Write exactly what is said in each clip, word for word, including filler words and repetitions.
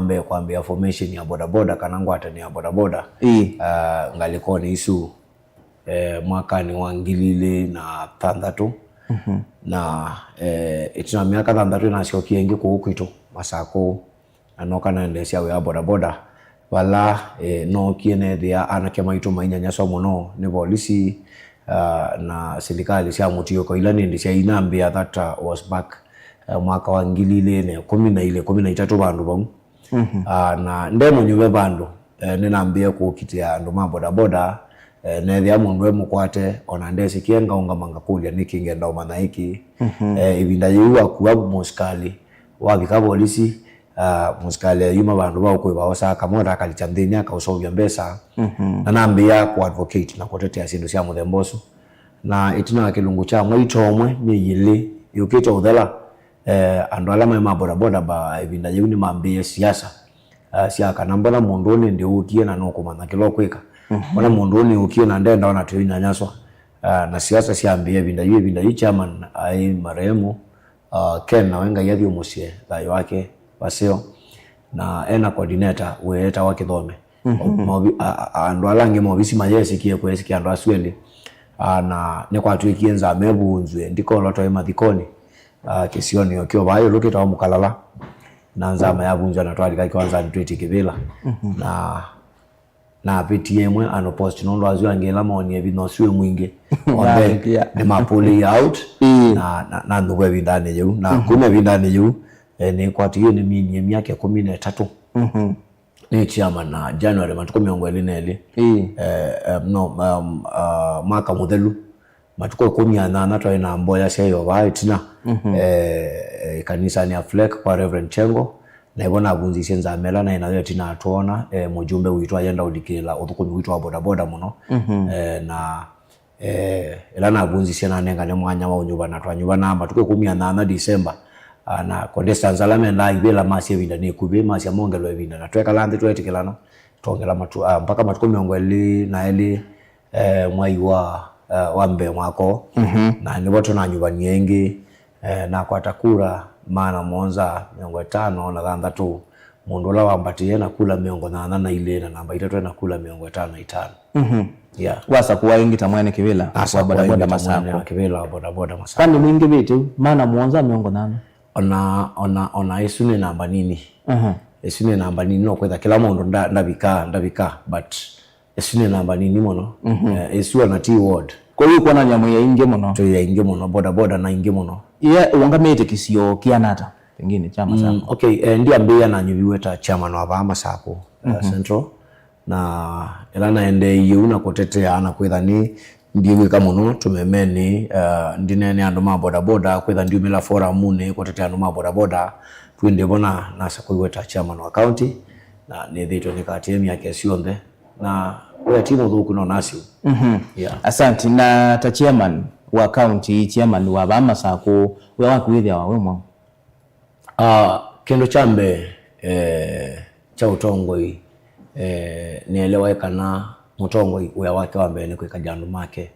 mbee kwambĩĩa formation ya bodaboda kana ngwatanĩo ya bodaboda, Ĩĩ. ah, ngalĩkonĩ isu, eh, mwakanĩ wa ngili ilĩ na thanthatũ. Mhm. Na, eh, ĩtina wa myaka thanthatũ nasyokie ĩngĩ kũu kwitũ Masakũ, na noka naendeesya wĩa wa bodaboda, vala, eh, nookie neethĩa anake maitũ mainyanyaswa mũno nĩ volisi, ah, na silikalĩ sya mũtiũko ila nĩndĩ syainambĩa. That, uh, was back, eh, mwaka wa ngili ilĩ na ĩkũmi na ilĩ, ĩkũmi na itatũ vandũ vau. Mhm. Ah, na nde mũnyuve vandũ, eh, nĩnambĩĩe kũkitĩa andũ ma bodaboda, eh, neethĩa mũndũ e mũkwate, ona ndesĩkie ngaũngama ngakũlya nĩkĩ ngenda ũmanya ĩkĩ. Mhm. Eh, ĩvinda yĩu wakua mũsikalĩ, wavika volisi, ah, mũsikalĩ ayuma vandũ va ũkũĩva osaa kamota akalĩkya nthĩnĩ akaũseũvya mbesa. Mhm. Na nambĩĩa kũ advocate na kũtetea syĩndũ sya mũthemba ũsu. Na ĩtina wa kĩlungu kya mwei ta ũmwe, myei ĩlĩ yũkĩte ũthela, eh, andũ ala maĩ ma bodaboda ba ĩvinda yĩu nĩmambĩĩe siasa, ah, sya kana mbona mũndũ ũũ nĩndĩ ũkie na nũkũmanya kĩla ũkwĩka. Mhm. Mbona mũndũ ũũ nĩũkie na ndenda ona tũinyanyaswa. Ah, na siasa syambĩĩa ĩvinda yĩu, ĩvinda yĩu chairman aĩ marehemu, ah, Ken nawe Ngai athyũmũsye thayũ wake waseo, na ena coordinator wĩtawa Kĩthome. Mhm. Maovi-, a-, a-, andũ ala angĩ maovisi mayesĩkie kwĩsĩkĩa andũ asu elĩ. Ah, na nĩkwatw'ĩkie nzama ĩvunzw'e, ndikolwa twaĩ mathikonĩ, ah, kĩsionĩ o kĩo vaa ĩũlũ kĩtawa Mũkalala, na nzama yavunzwa na twalika kĩwanzanĩ twĩtye kĩvĩla. Mhm. Na navĩtie ĩmwe ano post nũndũ asu angĩ ĩla moonie vinya ũsu wĩ mwingĩ, onthe Navĩtia. nĩmapũlĩie out, Ĩĩ. na, na, na nthũkũ ĩvindanĩ yĩu. Na Mhm. kuma ĩvindanĩ yĩu, eh, nĩkwatiie nĩminie myaka ĩkũmi na ĩtatũ. Mhm. Nĩ chairman na January matukũ mĩongo ĩlĩ na elĩ. Ĩĩ. Eh, eh, no, um, uh, mwaka mũthelu, matukũ ĩkũmi na nyanya twaĩ na mboya sya Yeova ĩtina, Mhm. eh, eh, ĩkanisanĩ ya Fleck kwa Reverend Chengo, na ĩvo navunzisye nzama ĩla naĩ nayo ĩtina atwona, eh, mũjumbe witũ ayenda ũlikĩla ũthũkũmi witũ wa bodaboda mũno. Mhm. Eh, na, eh, ĩla navunzisye nanengane mwanya wa ũnyuva na twanyuvanaa matukũ ĩkũmi na nyanya December. Ah, na contestants ala mendaa ivĩla masya ĩvinda nĩ ĩkuvĩ, masya mongelwe ĩvinda, na twekala nthĩ tweetĩkĩlana, twongela matu-, ah, mpaka matukũ mĩongo ĩlĩ na elĩ, eh, mwai wa, eh, wa mbee mwaka ũũ. Mhm. Na nĩvo tũnanyuvanie ĩngĩ, eh, nakwata kura maana mũonza mĩongo ĩtano na thanthatũ. Mũndũ ũla wambatĩe na kula mĩongo nyanya na ilĩ, na namba itatũ ena kula mĩongo ĩtano na itano. Mhm. Yeah. Wasakũa ĩngĩ ta mwene kĩvĩla wa Nasakũa bodaboda ĩngĩ ta mwene Masakũ. wa kĩvĩla wa bodaboda Masakũ. Kwani nĩingĩvĩte ũ? Maana mũonza mĩongo nyanya? Ona, ona, ona ĩsu nĩ namba nini. Mhm. Ĩsu nĩ namba nini, no kwĩtha kĩla mũndũ nda-, ndavika, ndavika, but ĩsu nĩ namba nini mũno. Mhm. Eh, ĩsu ona ti ward. Kwa hiyo kwonany'a mwĩ aingĩ mũno. Twĩ aingĩ mũno, bodaboda na aingĩ mũno. Ye ũngamĩte kĩsio kĩana ata? Pengine kya Mm, Masakũ. Okay, eh, ndiambĩĩa nanyuviwe ta chairman wa vaa Masakũ, eh, Mhm. Central. Na ĩla naendeeie ũu na kũtetea na kwĩtha nĩ ndiw'ĩka mũno tũmemenĩ, eh, ndineenea andũ ma bodaboda, kwĩtha ndiumĩla forumunĩ kũtetea andũ ma bodaboda, twĩndĩ vo na nasakũiwe ta chairman wa county, na nĩthĩĩtwe nĩkatie myaka ĩsu yonthe. Na wĩa ti mũthũku, no nasyo. Mhm. Yeah. Asante. Na ta chairman wa county, chairman wa vaa Masakũ, wĩa waku wĩthĩawa wĩ mwaũ? Ah, kĩndũ kya mbee, eh, kya ũtongoi, eh, nĩelewae kana mũtongoi wĩa wake wa mbee nĩ kwĩkany'a andũ make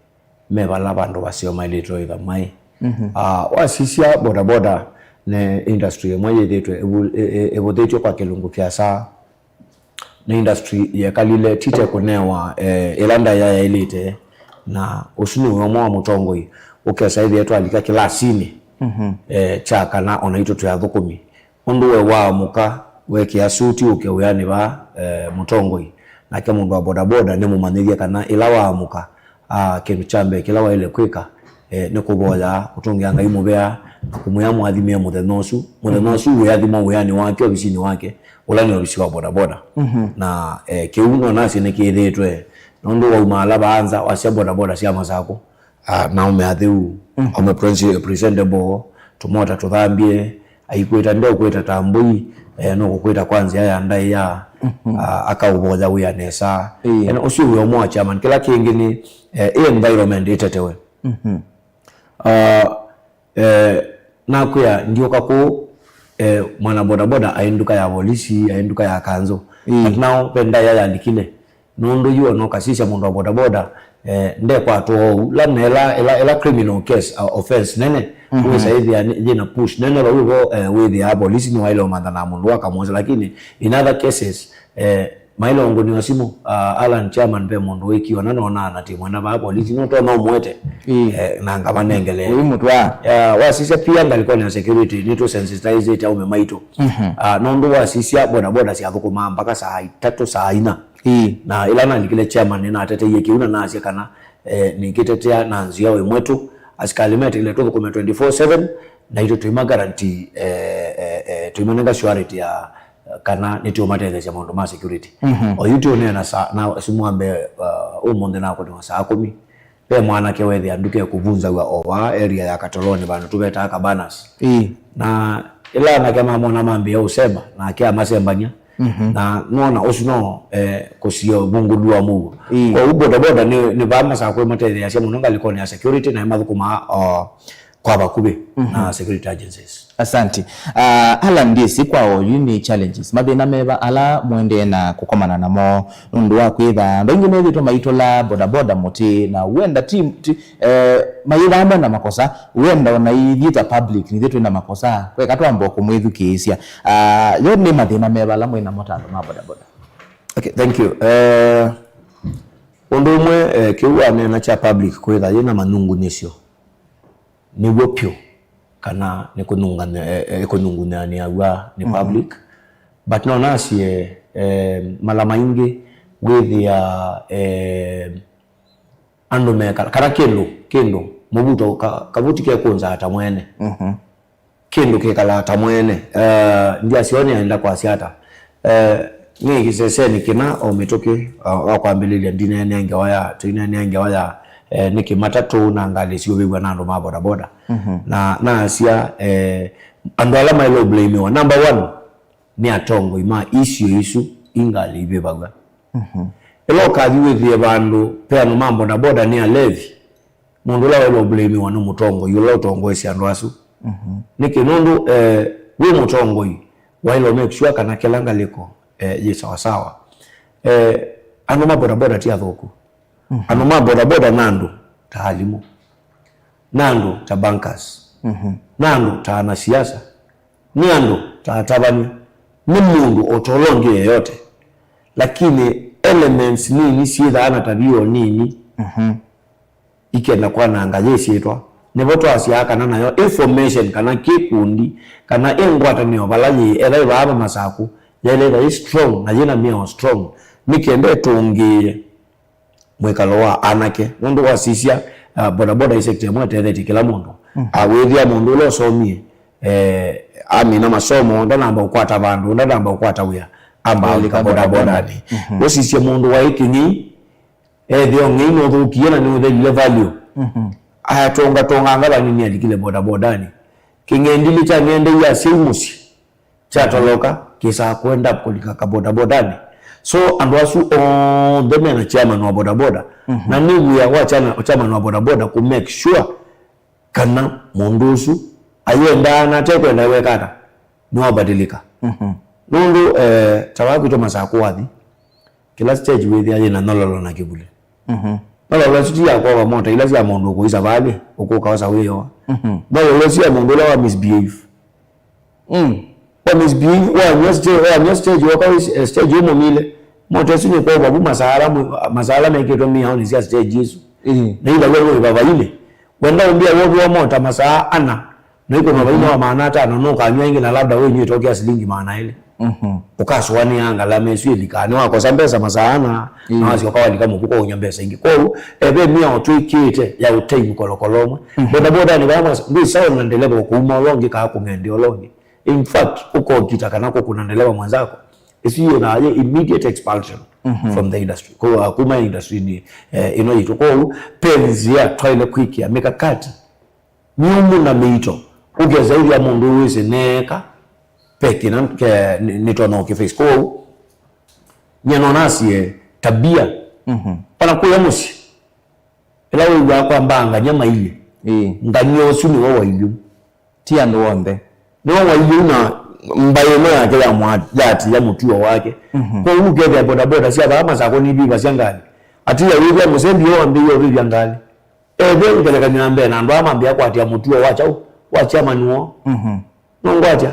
me vala vandũ vaseo maĩlĩtwe ĩtha maĩ. Mhm. Ah, wasisya bodaboda nĩ industry ĩmwe yĩthĩtwe ĩvu-, ĩ-, ĩ-, ĩvũthĩtw'e kwa kĩlungu kĩasa. Nĩ industry yekalile tite kũnewa, eh, ĩla ndaĩa yaĩlĩte, na ũsu nĩ wĩa ũmwe wa mũtongoi. Ũkesa ĩthĩa twalika kĩlasinĩ, Mhm. eh, kya kana ona itũ twĩ athũkũmi. Ũndũ we waamũka, wekĩa suti ũke wĩanĩ vaa, eh, mũtongoi, nake mũndũ wa bodaboda nĩmũmanyĩthye kana ĩla waamũka, ah, kĩndũ kya mbee kĩla waĩle kwĩka, eh, nĩ kũvoya, kũtũngĩa Ngai mũvea, na kũmwĩa amũathimĩe mũthenya ũsu. Mũthenya Mhm. ũsu wĩathimo wĩanĩ wake, ovisinĩ wake, ũla nĩ ovisi wa bodaboda. Mhm. Na, eh, kĩu no nasye nĩkĩthĩĩtwe, nũndũ waumaala vaanza wasya bodaboda sya Masakũ, ah, na aume atheu, Mhm. aume prince-, presentable, tũmota tũthambie, aikwĩta ndeũkwĩta ta mbũi, eh, nũkũkwĩta kwa nzĩa ya ndaĩa, Mhm. ah, akaũvoya wĩa nesa. Ĩĩ. Ena ũsu wĩ ũmwe wa chairman. Kĩla kĩngĩ nĩ, eh, ĩ environment ĩtetewe. Mhm. Ah, eh, nakwĩa ndiũka kũũ, eh, mwana bodaboda aĩ nduka ya volisi, aĩ nduka ya kanzũ. Ĩĩ. But now ve ndaĩa yalikile. Nũndũ yu ona ũkasisya mũndũ wa bodaboda, Eh, ndekwatwa ou. La na ĩla, ĩla, ĩla criminal case, uh, offense nene, mhm, wĩsa ĩthĩa nĩ- yĩna push nene vau vo, eh, wĩthĩaa polisi nĩwaĩle ũmantha na mũndũ akamwosya, lakini in other cases, eh, maĩle ũngũnĩwa simũ, uh, Alan Chairman, ve mũndũ wĩkiona nonaa na timwena vaa polisi, nũtonya ũmwete, ĩĩ, eh, na ngamanengele. Ũyu mũtwaa. Ya, wasisya pia ngalĩkonĩ ya security, nĩtũ sensitizĩte aume maitũ. Mhm. Ah, nũndũ wasisya bodaboda syathũkũmaa mpaka saa itatũ, saa inya. Ĩĩ. Na ĩla nalikile chairman, nĩnateteie kĩu na nasya kana, eh, nĩkĩtetea na nzĩa ĩmwe tu. Asikalĩ metĩkĩle tũthũkũme twenty-four seven, naitũ tũima guarantee, eh, eh, eh, tũimanenga surety ya, eh, kana nĩtũũmatetheesya maũndũ ma security. Mhm. Oyu tũũneena saa, na simũ wa mbee, uh, ũmũnthĩ nakũnĩwa saa kũmi. Ve mwanake wethĩa nduka ĩkũvunzaw'a o vaa area ya Katoloni vandũ tũvetaa Cabanas. Ĩĩ. Na ĩla anake mamwona mambĩĩa ũsemba, nake amasembany'a. Mhm. Na nona ũsu no, eh, kũsia ũvungũlu wa mũuo. Ĩĩ. Kwoou bodaboda nĩ, nĩ vaa masaa kũĩ matetheeasya mũno ngalĩkonĩ ya security na ĩmathũkũmaa, o, kwa vakuvĩ, mhm, na security agencies. Asante. Ah, Alan, ndĩsĩ kwa oyu nĩ challenges. Mathĩna meva ala mũendee na kũkomana namo nũndũ wa kwĩtha andũ aingĩ methĩtwe maitũla bodaboda mũtĩ na wenda ti, ti, eh, mayĩthaa mena makosa, wenda ona ithyĩ ta public nithyĩ twĩna makosa, kweka twamba kũmwĩthukĩĩsya. Ah, yo nĩ mathĩna meva ala mwĩ namo ta andũ ma bodaboda? Okay, thank you. Eh, ũndũ ũmwe, eh, kĩu waneena kya public kwĩtha yĩna manyungunyĩsyo nĩw'o pyũ, kana nĩ kũnyunganya-, eh, eh, kũnyungunyanĩaw'a nĩ, mhm, public. But no nasye, eh, mala maingĩ wĩthĩa, eh, andũ meka, kana kĩndũ, kĩndũ, mũvuto, ka-, kavuti kekũnzaa ta mwene. Mhm. Kĩndũ kĩkalaa ta mwene. Eh, ndyasyo nĩaenda kwasya ata. Eh, nĩ kĩsesenĩ kĩna o mĩtũkĩ, o, wa kwambĩlĩlya ndineenea ngewa ya, tũineenea ngewa ya, eh, nĩkĩ matatũ na ngalĩ siũvĩw'a na andũ ma bodaboda. Mhm. Na nasya, eh, andũ ala maĩle ũblamiwa, number one, nĩ atongoi ma isio isu i ngalĩ ivĩvaw'a. Mhm. Ĩla ũkathi wĩthĩe vandũ pe andũ ma bodaboda nĩ alevi, mũndũ ũla waĩle ũblamiwa nĩ mũtongoi ũla ũtongoesye andũ asu. Mhm. Nĩkĩ? Nũndũ, eh, wĩ mũtongoi, waĩle make sure kana kĩla ngalĩko, eh, yĩ sawasawa. Eh, andũ ma bodaboda ti athũku. Mhm. Andũ ma bodaboda na andũ ta alimũ, na andũ ta bankers, mhm, na andũ ta anasiasa, nĩ andũ ta atavany'a, nĩ mũndũ o ta ũla ũngĩ yeyote, lakini elements nini syĩthaa na tavia o nini, mhm, ikenda kwananga yĩ syĩtwa. Nĩvo twasyaa kana nayo information kana kĩkundi kana ĩ ngwatanĩo vala yĩ, etha ĩ vaa va Masaku, yaĩle ĩtha ĩ strong na yĩna mĩao strong, nĩ kenda ĩtũngĩĩe mwĩkalo wa anake, nũndũ wasisya, ah, bodaboda ĩ sector ĩmwe ĩtethetye kĩla mũndũ. Mhm. Ah, wĩthĩa mũndũ ũla ũsomie, eh, amina masomo, ndanamba ũkwata vandũ, ndanamba ũkwata wĩa, amba alika bodabodanĩ. Mhm. Ũsisye mũndũ waĩ kĩng'ei, ethĩa ũng'ei nũthũkie na nĩũthelile value. Mhm. Ayatongatonganga vanini alikile bodabodanĩ. Kĩng'endilĩ kya ng'endei asyai mũsyĩ kyatoloka, kĩsaa kwenda kũlika kabodabodanĩ. So, andũ asu onthe mena chairman wa bodaboda. Mhm. Na nĩ wĩa wa chana-, chairman wa bodaboda kũ make sure kana mũndũ ũsu ayendaa na atekwenda weka ata, nĩwabadilika. Mhm. Nũndũ, eh, ta vaa kwitũ Masaku wathi, kĩla stage wĩthĩa yĩna nyololo na kĩvulĩ. Mhm. Nyololo ĩsu ti ya kwova mota ila sya mũndũ ũkũisa valĩ, ũkũka osa wĩyoa. Mhm. Nyololo ĩsu ya mũndũ ũla wa misbehave. Mm. Wa misbehave, wanywa stage, wanywa stage, waka wĩ, eh, stage ũmũmile. Mota ĩsu nĩkwova vu masaa ala mwe-, masaa ala mekĩtwe mĩaonĩ sya stage ĩsu. Ĩĩ. Na ila we wĩ vavainĩ. Wenda ũmbĩa wovĩwa mota masaa ana, na ĩkũnwa vainĩ wa maana atano, nũkanywa ĩngĩ na labda wĩnyw'ĩte ũkĩa silingi maana elĩ. Mhm. Ũkasũanĩa ngalama ĩsu ĩlikaa. Nĩwakosa mbesa masaa ana, mm, na wasyoka walika mũvuko ũnywa mbesa ingĩ. Kwoou, eh, ve mĩao twĩkĩĩte ya ũtei mũkolokolo ũmwe. Mhm. Bodabodanĩ vaa mas-, ndwĩsawa na ndeleva ũkũuma ũla ũngĩ kaa kũng'endea ũla ũngĩ. In fact, ũkokita kana kũkũna ndeleva mwenzako. Ĩsu yĩthaa yĩ immediate expulsion, mhm, from the industry. Kwa, kuma industry-inĩ, eh, ĩno yitũ. Kwoou, ve nzĩa twaĩle kwĩkĩa mĩkakati mĩũmũ na mĩito, ũkesa ĩthĩa mũndũ wĩsĩ neeka, ve kĩna ke-, nĩ-, nĩtonya ũkĩface. Kwoou, nyie no nasye tabia, mhm, ona kũya mũsyĩ, ĩla wĩw'aa kwa mbaa ngany'a mailyĩ, ĩĩ, ngany'a ũsu nĩwe wailyĩ. Ti andũ onthe. Nĩwe wailyĩ na mbaĩ ĩno yake ya mwa-, yatĩĩa mũtuo wake. Mhm. Kwoou ũkethĩa bodaboda sya vaa Masakũ nivivasya ngalĩ. Atiya wĩthĩa mũsembi ũũ ambĩĩie ũvĩvya ngalĩ. Ethĩa ngelekany'o ya mbee na andũ aa mambĩa kwatĩa mũtuo wa kyaũ, wa chairman woo. Mhm. No ngwatya.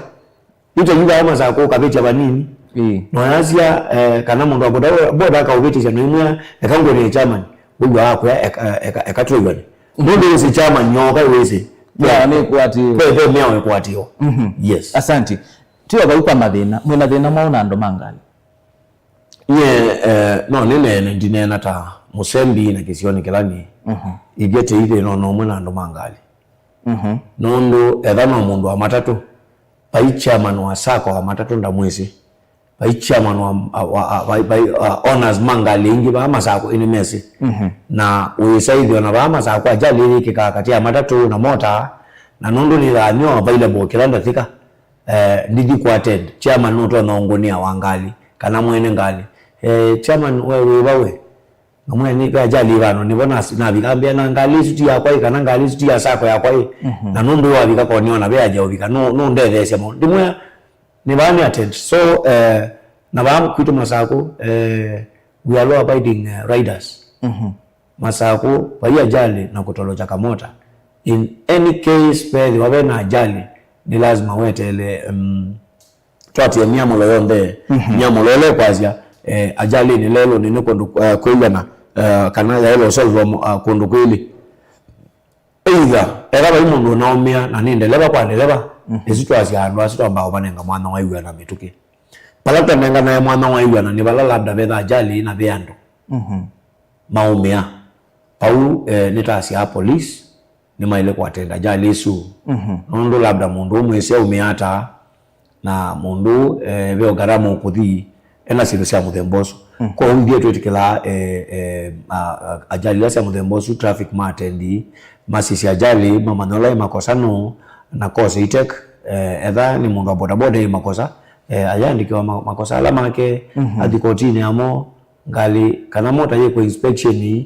Yu ta yu vaa Masakũ ũkavĩtya vanini. Ĩĩ. No yasya, eh, kana mũndũ wa boda, boda akaũvĩtĩsya no imwĩa, eka ngũnĩe chairman. Wĩw'a wakwĩa, eka, eka, eka twĩw'ane. Nũndũ wĩsĩ chairman nyoka wĩsĩ. Mĩao nĩkwatĩĩwe. Ve, ve mĩao ĩkwatĩĩwa. Mhm. Yes. Asanti. Tiwa vau kwa mathĩna, mwĩna thĩna mwaũ na andũ ma ngalĩ? Nyie, eh, no nĩneene, ndineena ta mũsembi na kĩsionĩ kĩla nĩ. Mhm. Ithyĩ tĩi thĩna o na ũmwe na andũ ma ngalĩ. Mhm. Nũndũ etha no mũndũ wa matatũ, vai chairman wa sacco wa matatũ ndamwĩsĩ. Vai chairman wa, wa, wa, vai, vai, uh, owners ma ngalĩ ingĩ vaa Masakũ ĩnĩ mesĩ. Mhm. Na wĩsa ĩthĩ ona vaa Masakũ ajali yĩkĩkaa katĩ ya matatũ na mota, na nũndũ nĩthaa nĩo available kĩla ndatĩka, eh, ndithi kũ attend. Chairman nũtonya ũngũnĩa wa ngalĩ, kana mwene ngalĩ. Eh, chairman, we wĩva we? Ngamwĩa nĩ ve ajali ĩvano, nĩvo nas-, navika mbĩa na ngalĩ ĩsu ti yakwa ĩ, kana ngalĩ ĩsu ti ya sacco yakwa ĩ. Mhm. Na nũndũ wavika koniona ve aja ũvika, nũ-, nũndetheesya maũndũ. Ndimwĩa, nĩ vaa nĩ attend. So, eh, na vaa kwitũ Masakũ, eh, we are law abiding, eh, riders. Mhm. Masakũ, vai ajali na kũtolokya kamota. In any case, vethĩwa ve na ajali, nĩ lazima weteele, um, twatie myamũlo yonthe, mhm, myamũlo ĩla ĩkwasya, eh, ajalĩnĩ lelũnĩ nĩ kũndũ, eh, kwĩw'ana, eh, kana yaĩlwe ũsolvwa, ah, kũndũ kwĩlĩ. Either, etha vai mũndũ ũnaũmĩa na nĩ ndeleva kwa ndeleva, mhm, ĩsu twasya andũ asu twambaa ũvanenga mwanya wa iw'ana mĩtũkĩ. Vala tũtanenganae mwanya wa iw'ana nĩ vala labda vetha ajali na ve andũ, mhm, maũmĩa. Vau, eh, nĩtasyaa police, nĩmaĩle kũatenda ajali ĩsu. Mhm. Nũndũ labda mũndũ ũmwĩsĩ aumĩa ata, na mũndũ, eh, ve ũgarama ũkũthi, ena syĩndũ sya mũthemba ũsu. Mm. Kwoou ithyĩ twĩtĩkĩlaa, eh, eh, a, a, ajali ila sya mũthemba ũsu, traffic ma attend, masisya ajali, mamanya ũla ĩ makosa nũũ, na kose itek, eh, etha nĩ mũndũ wa bodaboda ĩ makosa, eh, ayandĩkĩwa ma-, makosa ala make, mhm, athi kotinĩ yamo, ngalĩ, kana mota yĩkwa inspection,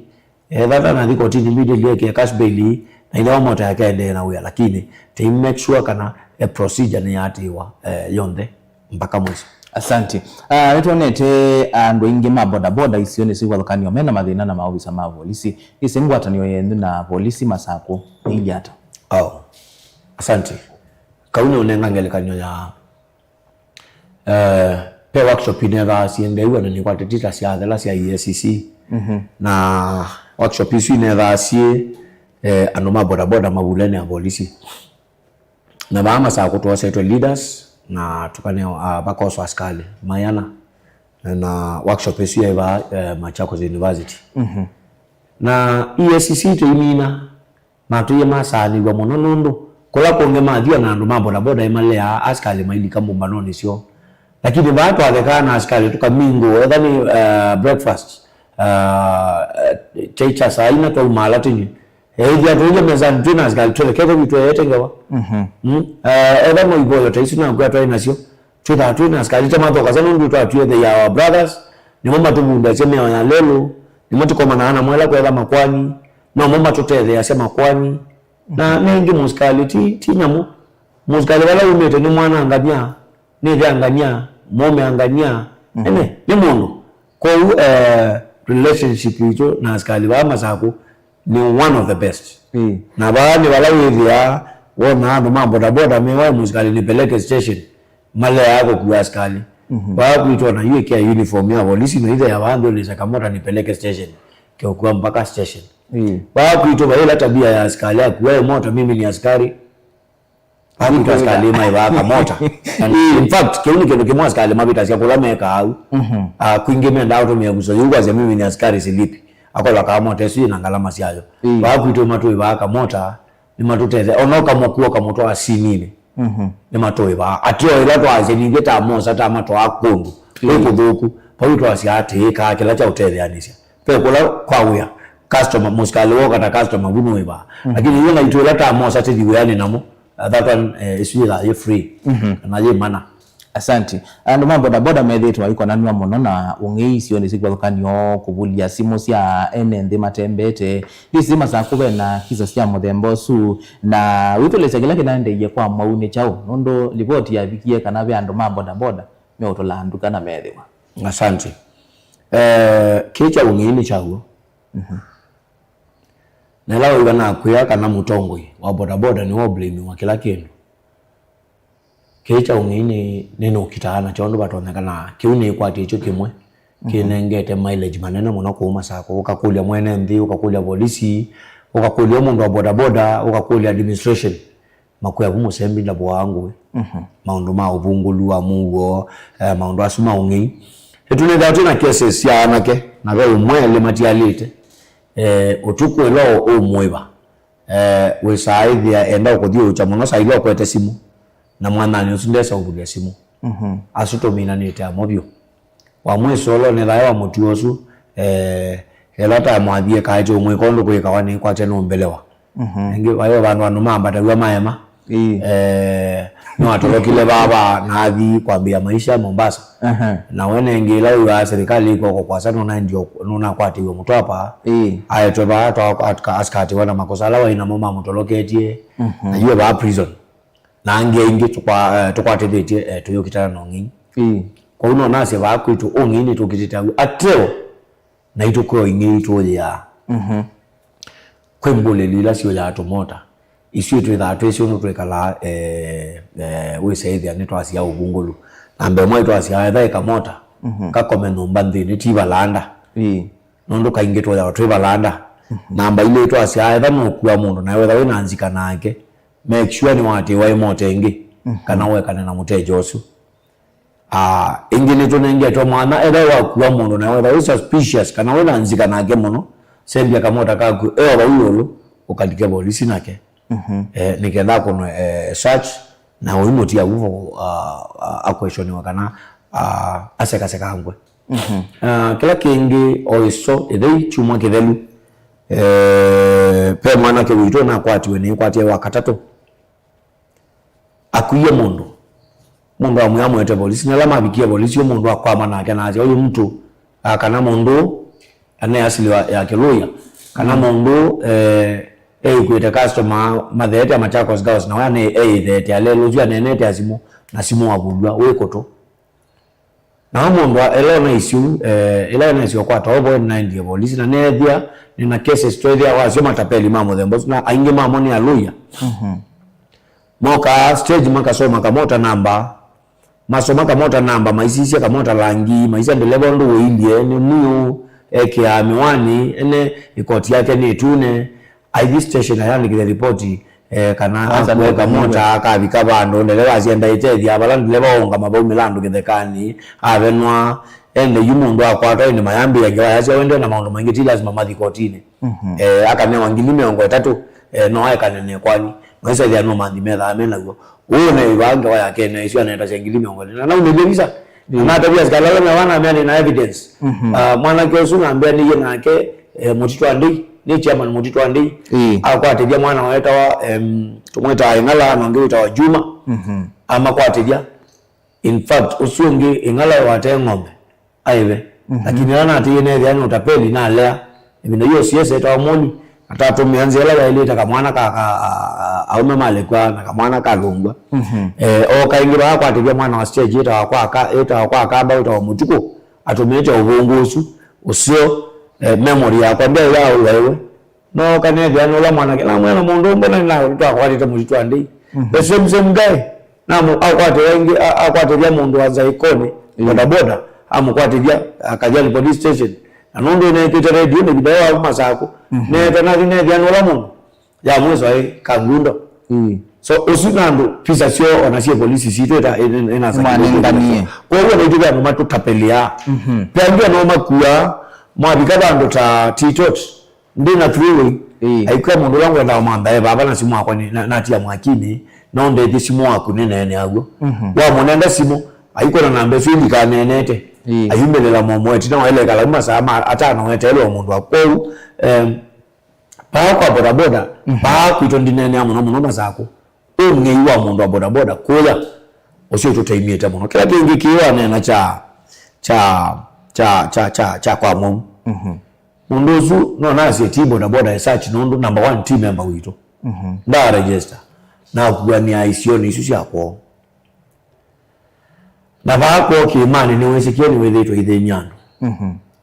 etha ndanathi kotinĩ immediately ekĩa cash bail, na ĩla mota yake aendee na wĩa, lakini tei make sure kana, eh, procedure nĩyaatĩĩwa, eh, yonthe mpaka mwisho. Asante. Ah, nĩtwonete andũ aingĩ ma bodaboda isionĩ syĩ kĩvathũkany'o mena mathĩna na maovisa ma volisi. Ĩsĩ ngwatanĩo yenyu na volisi Masakũ ĩilyĩ ata? Oh, asante. Kau nĩ ũnenga ngelekany'o ya Eh, ve workshop inethaa syĩendeew'a na nĩkwatĩtĩ ta syathela sya E A C C. Mhm. Na workshop isu inethaa syĩ, eh, andũ ma bodaboda mavulene ya volisi. Na vaa Masakũ twosetwe leaders na tũkanewa, ah, vakoswa asikalĩ maiana. Na workshop ĩsu yaĩ vaa, eh, Machakos University. Mhm. Na E A C C tũimina, matũie masaanĩw'a mũno nũndũ kũla kũngĩ mathi ona andũ ma bodaboda ĩmaleaa asikalĩ mailika mbũmbanonĩ syoo. Lakini vaa twathekaa na asikalĩ tũkamingũa, etha nĩ, uh, breakfast, uh, kyai kya saa ina twaumaala tũnywi. Eĩthĩa tũilye mesanĩ twĩ na asikalĩ twethekete vitũ eete ngewa. Mhm. Mm. Uh, etha no ivoyo ta isu nakw'a twaĩ nasyo. Twĩthaa twĩ na asikalĩ tũmathoka sa nũndũ twatwie they are our brothers, nĩmo matũvundasya mĩao ya lelũ, nĩmo tũkomanaa namo ĩla kwetha makwani, nomo matũtetheeasya makwani. Na nĩngĩ mũsikalĩ ti, ti nyamũ. Mũsikalĩ vala umĩte nĩ mwana ngania, nĩ ĩthe ngania, mũũme ngania, mhm, ene, nĩ mũndũ. Kwoou, eh, relationship itũ na asikalĩ vaa Masakũ nĩ one of the best. Mm. Na vaa nĩ vala wĩthĩaa wona andũ ma bodaboda mewa mũsikalĩ nipeleke station, maleaa kũkua asikalĩ. Mhm. Vaa kwitũ ona yu ĩkĩa uniform ya volisi na ĩthea vaa nthũlĩsya kamota nipeleke station, keũkua mpaka station. Mm. Vaa kwitũ vaĩ ĩla tabia ya asikalĩ akua ĩ mota, mimi ni askari. Akwĩtwa asikalĩ maĩvaa kamota. And in fact, kĩu nĩ kĩndũ kĩmwe asikalĩ mavĩtasya kũla mekaa au. Mhm. Ah, kwingĩ mendaa ũtũmĩa ĩvuso yĩu kwasya, "Mimi ni askari silipi." Akolwa kamota ĩsu yĩna ngalama syayo. Mm. Vaa kwitũ matũĩvaa kamota, nĩmatũtethea. Ona ũkamũkua ũkamũtwaa sininĩ, mhm, nĩmatũĩvaa. Atĩ o ĩla twaasya nithyĩ tamosa tamatwaa kũndũ, mm, kwĩ kũthũku, vau twasya atĩĩ, kaa kĩla kya ũtetheanĩsya. Ve kũla kwa wĩa, customer, mũsikalĩ woka ta customer, vu nũĩvaa. Mhm. Lakini ithyĩ naitũ ĩla tamosa tĩthi wĩanĩ namo, uh, that one, eh, ĩsu yĩthaa yĩ free, mhm, kana yĩ mana. Asante. Andũ ma bodaboda methĩĩtwe maikonanw'a mũno na ũng'ei isionĩ syĩ kĩvathũkany'o kũvulya simũ sya ene nthĩ matembete. Ndĩsĩ Masakũ ve na kisa sya mũthemba ũsu, na wĩtũlĩsya kĩla kĩnaendeeie kwa mwau nĩ kyaũ, nũndũ livoti yavikie kana ve andũ ma bodaboda meũtũlaa nduka na meethĩwa. Asante. Eh, kĩĩ kya ũng'ei nĩ kyaw'o. Na ĩla wĩw'a nakwĩa kana mũtongoi wa bodaboda nĩwe ũblamiwa kĩla kĩndũ, kĩĩ kya ũng'ei nĩ, nĩnũkitaa nakyo ũndũ vatonyeka, na kĩu nĩkwatĩtyo kĩmwe kĩnengete mileage manene mũno kũu Masakũ. Ũkakũlya mwene nthĩ, ũkakũlya volisi, ũkakũlya mũndũ wa bodaboda, ũkakũlya administration. Makwĩa vu mũsembi ndavoaa ngũĩ. Maũndũ ma ũvungũlu wa mũuo, eh, maũndũ asu ma ũng'ei. Nĩtũnĩthaa twĩ na cases sya anake, na ve ũmwe elĩ matialĩte. Eh, ũtukũ ĩla ũmũĩva, eh, wĩsaa ĩthĩa enda ũkũthiũũkya mũno, saa ila ũkwete simũ, na mwananĩ ũsu ndesa ũvulya simũ. Asu tũminanĩte amo vyũ. Wa mwĩsolo nĩ thayũ wa mũtuo ũsu, eh, ĩla tamwathie kaĩtĩ ũmwĩka ũndũ kwĩkawa nĩkwatya nũmbelewa. Ĩngĩ vayo vandũ andũ mambataw'a maema. Ĩĩ. Eh, nĩwatolokile vava na athi kwambĩĩa maisha Mombasa. Na we nengĩ ĩla wĩwaa serikali ĩkw'oko kwasa nũnaendie, nũnakwatĩiwe Mũtwapa. Ĩĩ. Aetwe vaa twa asikatiwa na makosa ala waĩ namo mamũtoloketye. Na yu e vaa prison. Na angĩ aingĩ tũkwa-, eh, tũkwatĩthĩtye, eh, tũyũkitana na ũng'ei. Ĩĩ. Kwoou no nasye vaa kwitũ ũng'ei nĩtũkitĩte au ateo, na itũkweo ing'ei tũũyĩaa. Kwĩ mbũlĩli ila siũyaa tũmota, isu twĩthaa twĩsĩ ũndũ twĩkalaa, eh, eh, wĩseĩthya nĩtwasyaa ũvungũlu. Namba ĩmwe twasyaa etha ĩkamota, kakome nyũmba nthĩnĩ, ti valanda. Ĩĩ. Nũndũ kaingĩ tũyawa twĩ valanda. Namba ilĩ twasyaa etha nũkua mũndũ, nawe wetha wĩ na nzika nake, make sure nĩwatĩĩwa ĩmota ĩngĩ, kana wekane na mũteja ũsu. Ah, ĩngĩ nĩtũnengetwe mwanya, etha wakua mũndũ na wetha wĩ suspicious kana wĩ na nzika nake mũno, sembya kamota kaku e o vau ĩũlũ, ũkalike volisi nake. Eh, nĩ ketha kũnwe, eh, search, na ũimũtia vu, ah, ah, akweshoniwa kana, ah, asekasekangwe. Ah, kĩla kĩngĩ o ĩso ĩthei kyumwa kĩthelu, eh, ve mwanake witũ nakwatiwe nĩkwatĩe wa katatũ. Akwie mũndũ. Mũndũ amwĩa amwete volisi, na ala mavikie volisi, ũyũ mũndũ akwama nake na asya, "Ũyũ mtu, ah, kana mũndũ ane asili wa, ya Kĩlũya, kana mũndũ, eh, eĩkwĩte customer matheete Machakos Girls, na we ane eĩtheete alelũsya, aneenete asimũ, na simũ wavulw'a, wĩ kũtũ." Na we mũndũ a-, ĩla ũnaisye ũu, eh, ĩla ũnaisye ũkwata ũvo, nĩnaendie volisi, na neethĩa nĩna cases tweethĩa wasyo matapeli ma mũthemba ũsu, na aingĩ mamo nĩ alũya. Mokaa stage makasoma kamota namba, masoma kamota namba, maisisya kamota langi, maisya ndeleva ũndũ wĩilyĩ, nĩ mwiũ, ekĩaa mĩwani, ene ĩkoti yake nĩ ĩtune, aithi station ayandĩkĩthya ripoti, eh, kana akue kamota, akavika vandũ, ndeleva asyenda ĩtethya, vala ndeleva waũngama vaumĩla andũ kĩthekanĩ, avenwa, ende yu mũndũ akwatwa, ĩndĩ mayambĩĩa ngewa yasya wende na maũndũ maingĩ, ti lasima mathi kotinĩ. Eh, akanewa ngili mĩongo ĩtatũ, eh, no aekane na ĩkwani, no ĩsethĩa no manthi methaa me naw'o. Ũũ neĩvaa ngewa yake na ĩsu anetasya ngili mĩongo ĩlĩ. Na naumĩlye visa. Na natavya asikali ala mewa namea nĩ na evidence. Ah, mwanake ũsu nambeanĩie nake, eh, Mũtitũ wa Ndei, nĩ chairman Mũtitũ wa Ndei. Akwatĩthya mwana wetawa, em, tũmwĩtaa Ĩng'ala, na ũngĩ wĩtawa Juma. Amakwatĩthya. In fact, ũsu ũngĩ Ĩng'ala wate ng'ombe. Aive. Lakini ala natĩie neethĩa nĩ ũtapeli, nalea. Ĩvinda yu O C S etawa Moli, atatũmĩa nzĩa ĩla yaĩlĩte, kamwana ka, ka, a, a, aũme malekwa na kamwana kalũngwa. Eh, o kaingĩ vaakwatĩthya mwana wa stage ĩtawa kwa ka, ĩtawa kwa kamba, ĩtawa Mũtukũ, atũmĩĩte ũvũngũ ũsu, ũseo, eh, memory yakwa ndyaĩ ya ũwaiwe. No kanethĩa nĩ ũla mwanake, namwĩa na mũndũ ũmwe na nĩna twakwatĩte Mũtitũ wa Ndei. The same, same guy. Na akwatĩthya ĩngĩ, a-, akwatĩthya mũndũ wa Nzaikoni, bodaboda, amũkwatĩthya, a, Kajani police station. Na nũndũ nĩnekĩte radio nĩ video wa Masakũ. Neeta nathi nethĩa nĩ ũla mũndũ. Ya mwĩso aĩ Kangundo. So, ũsu na andũ, visa syoo ona syĩ polisi sitũ ĩta, ĩ-, ĩ-, ĩnasakĩlĩtwe. Nĩmanenganie. Kwoou ona ithuĩ andũ matũtapelĩaa. Ve angĩ ona makuaa, mwavika vandũ ta Titot. Ndĩ na three-way. Aikwĩa mũndũ ũla ngwendaa ũmantha e vava na simũ wakwa nĩ, na, natia mwakinĩ, no ndethye simũ waku nĩneene aw'o. Wamũnenga simũ, aikwona namba ĩsu ĩlikaneenete. Ayumĩlĩla momo ĩtina waĩle ĩkala masaa ma atano weteelwe o mũndũ wa kwoou. Em, paa kwa bodaboda, paa kwitũ ndineenea mũno mũno Masakũ. Ũng'ei wa mũndũ wa bodaboda kũya, ũsu ũtũtaimĩte mũno. Kĩla kĩngĩ kĩĩ waneena kya, kya, kya, kya, kya, kya kwa mwau. Mũndũ ũsu no nasye ti bodaboda as such, nũndũ number one ti member witũ. Nda register. Nakuanĩa isionĩ isu sya kwoo. Na vaa kwoo kĩĩmanĩ nĩwĩsĩkĩe nĩwĩthĩĩtwe ithĩny'a andũ.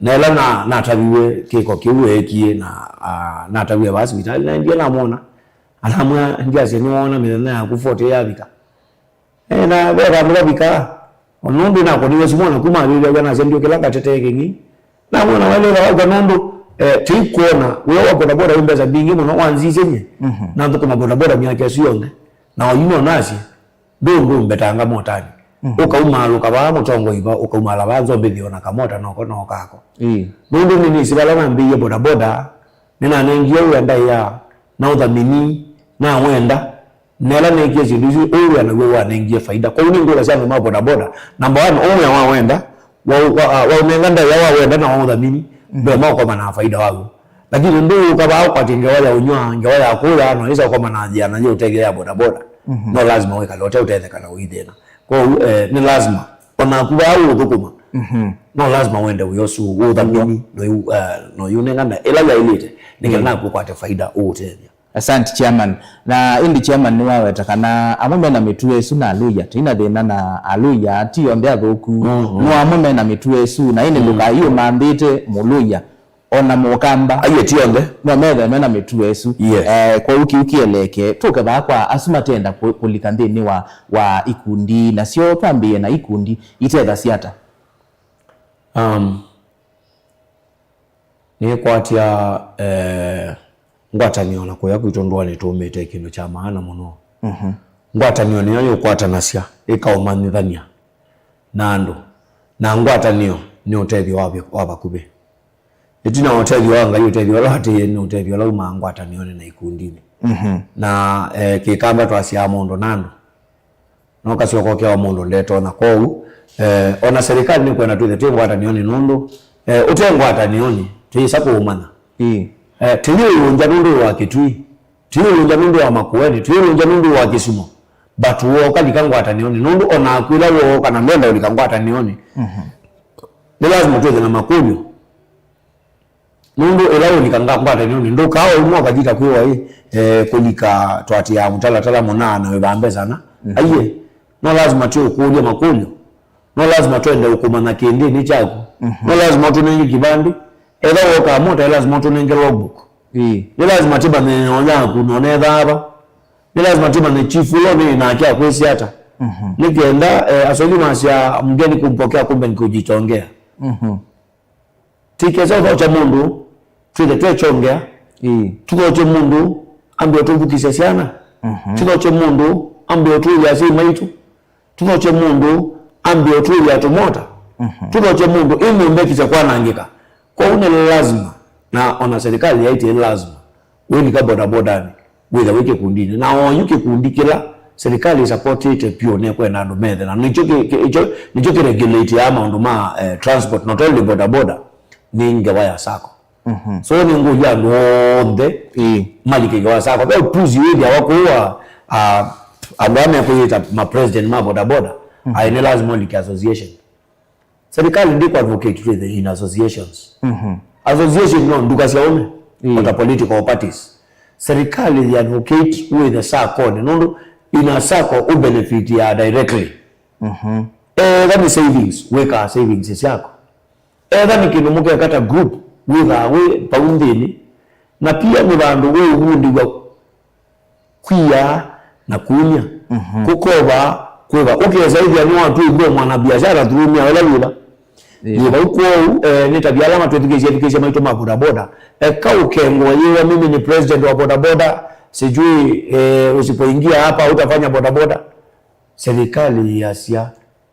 Na ĩla na, nataviw'e kĩko kĩu eekie, na, ah, nataviw'e vaa sivitalĩ, naendie namwona. Anamwĩa, "Ndiasya nĩwoona mĩthenya yaku forty yavika?" Eh, na ve vandũ vavikaa. O nũndũ nakoniwe simũ, na kuma avĩvya wĩa nasya ndyũkĩla ngatete kĩng'i. Namwona waĩlĩte vauka nũndũ, eh, tĩikwona wĩa wa bodaboda wĩ mbesa mbingĩ mũno, wanzisye nyie. Mhm. Nathũkũma bodaboda myaka ĩsu yonthe. Na oyu no nasye, ndũ ndũmbetanga motanĩ. Mhm. Ũkaumaalũka vaa mũtongoi va, ũkaumala vaa nzombĩthĩ o na kamota noko no kako. Ĩĩ. Nũndũ nĩnĩsĩ vala nambĩĩie bodaboda, nĩnanengie wĩa ndaĩa na ũthamini nawenda, na ĩla neekie syĩndũ isu, ũu wĩa naw'o wanengie faida. Kwoou nĩ ngũlasya andũ ma bodaboda, number one, ũu wĩa wawenda, wa, wa, wa, waũnenga ndaĩa wawenda na waũthamini, mhm, ndũema ũkoma na faida waw'o. Lakini ndũũka vaa ũkwatye ngewa ya ũnyw'a, ngewa ya kũya, no ĩsa ũkoma na nzĩa na yĩ ũtethyo ya bodaboda. Mhm. No lazima wĩkale ũte ũtetheka na ũithĩna. Kwoou, eh, nĩ lazima, o naku vaa ũũthũkũma, mhm, no lazima wende wĩa ũsu, ũũthamini, no yu, eh, no yũnengane ĩla yaĩlĩte, nĩkenda, mm, naku ũkwate faida ũũtethya. Asante, Chairman. Na ĩndĩ Chairman nĩwaweta kana amwe mena mĩtuo ĩsu na alũya, tũina thĩna na alũya, ti onthe athũku. Mm, mm. No amwe mena mĩtuo ĩsu, na ĩndĩ, mm, ndũkaiũmanthĩte mũlũya, o na mũkamba. Aiye, ti onthe. No methe mena mĩtuo ĩsu. Yes. Eh, kwoou kĩu kĩeleke, tũke vaa kwa asu matenda kũ-, kũlika nthĩnĩ wa, wa ikundi, nasyo twambĩĩe na ikundi, itethasya ata? Um, Nĩkwatya, eh, ngwatanĩo na kũya kwitũ ndũanĩ tũũmĩte kĩndũ kya maana mũno. Mhm. Ngwatanĩo nĩyo yũkwatanasya, ĩkaũmanyĩthany'a na andũ. Na ngwatanĩo nĩ ũtethyo wa vi-, wa vakuvĩ. Ĩtina wa ũtethyo wa Ngai, ũtethyo ũla watĩĩe nĩ ũtethyo ũla umaa ngwatanĩonĩ na ikundinĩ. Mhm. Na, eh, kĩkamba twasyaa mũndũ na andũ. No kasyoka ũkĩa wa mũndũ ndetonya. Kwoou, eh, ona serikali nĩkwenda twĩthe twĩ ngwatanĩonĩ nũndũ, eh, ũte ngwatanĩonĩ, tũyĩsa kũũmanya. Ĩĩ. Eh, tũyĩũlũngya nũndũ wa Kĩtui, tũyĩũlũngya nũndũ wa Makueni, tũyĩũlũngya nũndũ wa Kĩsumo. But wooka lika ngwatanĩonĩ, nũndũ onaku ĩla wooka na ndwenda ũlika ngwatanĩonĩ, mhm, nĩ lazima twĩthe na makũlyo. Nũndũ ĩla ũlika nga-, ngwatanĩonĩ, ndũkaa o ũmwe ũkathi ta kwĩwa ĩ, eh, kũlika twatĩaa mũtalatala mũna na wĩvaa mbesa na. Mhm. Aiye, no lazima tũũkũlye makũlyo. No lazima twende ũkũmanya kĩndĩnĩ kyaku. Mhm. No lazima ũtũnenge kĩvandĩ. Etha wokaa mota, ĩ lazima ũtũnenge logbook. Ĩĩ. Nĩ lazima tĩmanye nĩyo yaku, na ũnethaa va. Nĩ lazima tĩmanye chief ũla ũnĩ nake akwĩsĩ ata. Mhm. Nĩ kenda, eh, Aswahili masya, "Mgeni kumpokea kumbe ni kujitongea." Mhm. Tikesa ũthokya mũndũ, twĩthe twekyongea. Ĩĩ. Tũthokye mũndũ, ambe ũtũvukisya syana. Mhm. Tũthokye mũndũ, ambe ũtũĩe asyai maitũ. Tũthokye mũndũ, ambe ũtũĩe tũmota. Mhm. Tũthokye mũndũ, ĩ nyũmba ĩkise kwanangĩka. Kwoou nĩ lazima, na ona serikali yaĩtye nĩ lazima, wĩlika bodabodanĩ, wĩtha wĩ kĩkundinĩ. Na oyu kĩkundi kĩla serikali ĩsapotĩte pyũ nĩkwenda andũ methe, na nĩkyo kĩ-, kĩ-, ĩkyo nĩkyo kĩregulateaa maũndũ ma, eh, transport, not only bodaboda, nĩ ngewa ya sacco. Mhm. So nĩngũlya andũ onthe, ĩĩ, malike ngewa ya sacco. Ve upuzi wĩthĩawa kũu wa, ah, andũ aa mekwĩyĩta ma president ma bodaboda, mhm, aĩ nĩ lazima ũlike association. Serikali ndĩkũ advocate twĩthe in associations. Mhm. Association no nduka sya ũme, ĩĩ, ota political parties. Serikali yĩ advocate wĩthe sacco-nĩ, nũndũ in a sacco ũ benefit ya directly. Mhm. Etha nĩ savings, wĩkaa savings syaku. Etha nĩ kĩndũ mũkeka ta group, wĩthaa wĩ vau nthĩnĩ. Na pia nĩ vandũ wĩũvundĩw'a kwia na kumya. Mhm. Kũkova kwĩva, ũkesa ĩthĩa nĩwatw'ĩkie mwanabiashara through mĩao ĩla yĩva. Ĩĩ. Yĩ vau kwoou, eh, nĩ ta vya ala matwĩthukĩĩsye ethukĩĩsya maitũ ma bodaboda. Eka ũkengwa yĩwa, "Mimi ni president wa bodaboda, sijui, eh, usipoingia hapa utafanya bodaboda." Serikali yĩasya,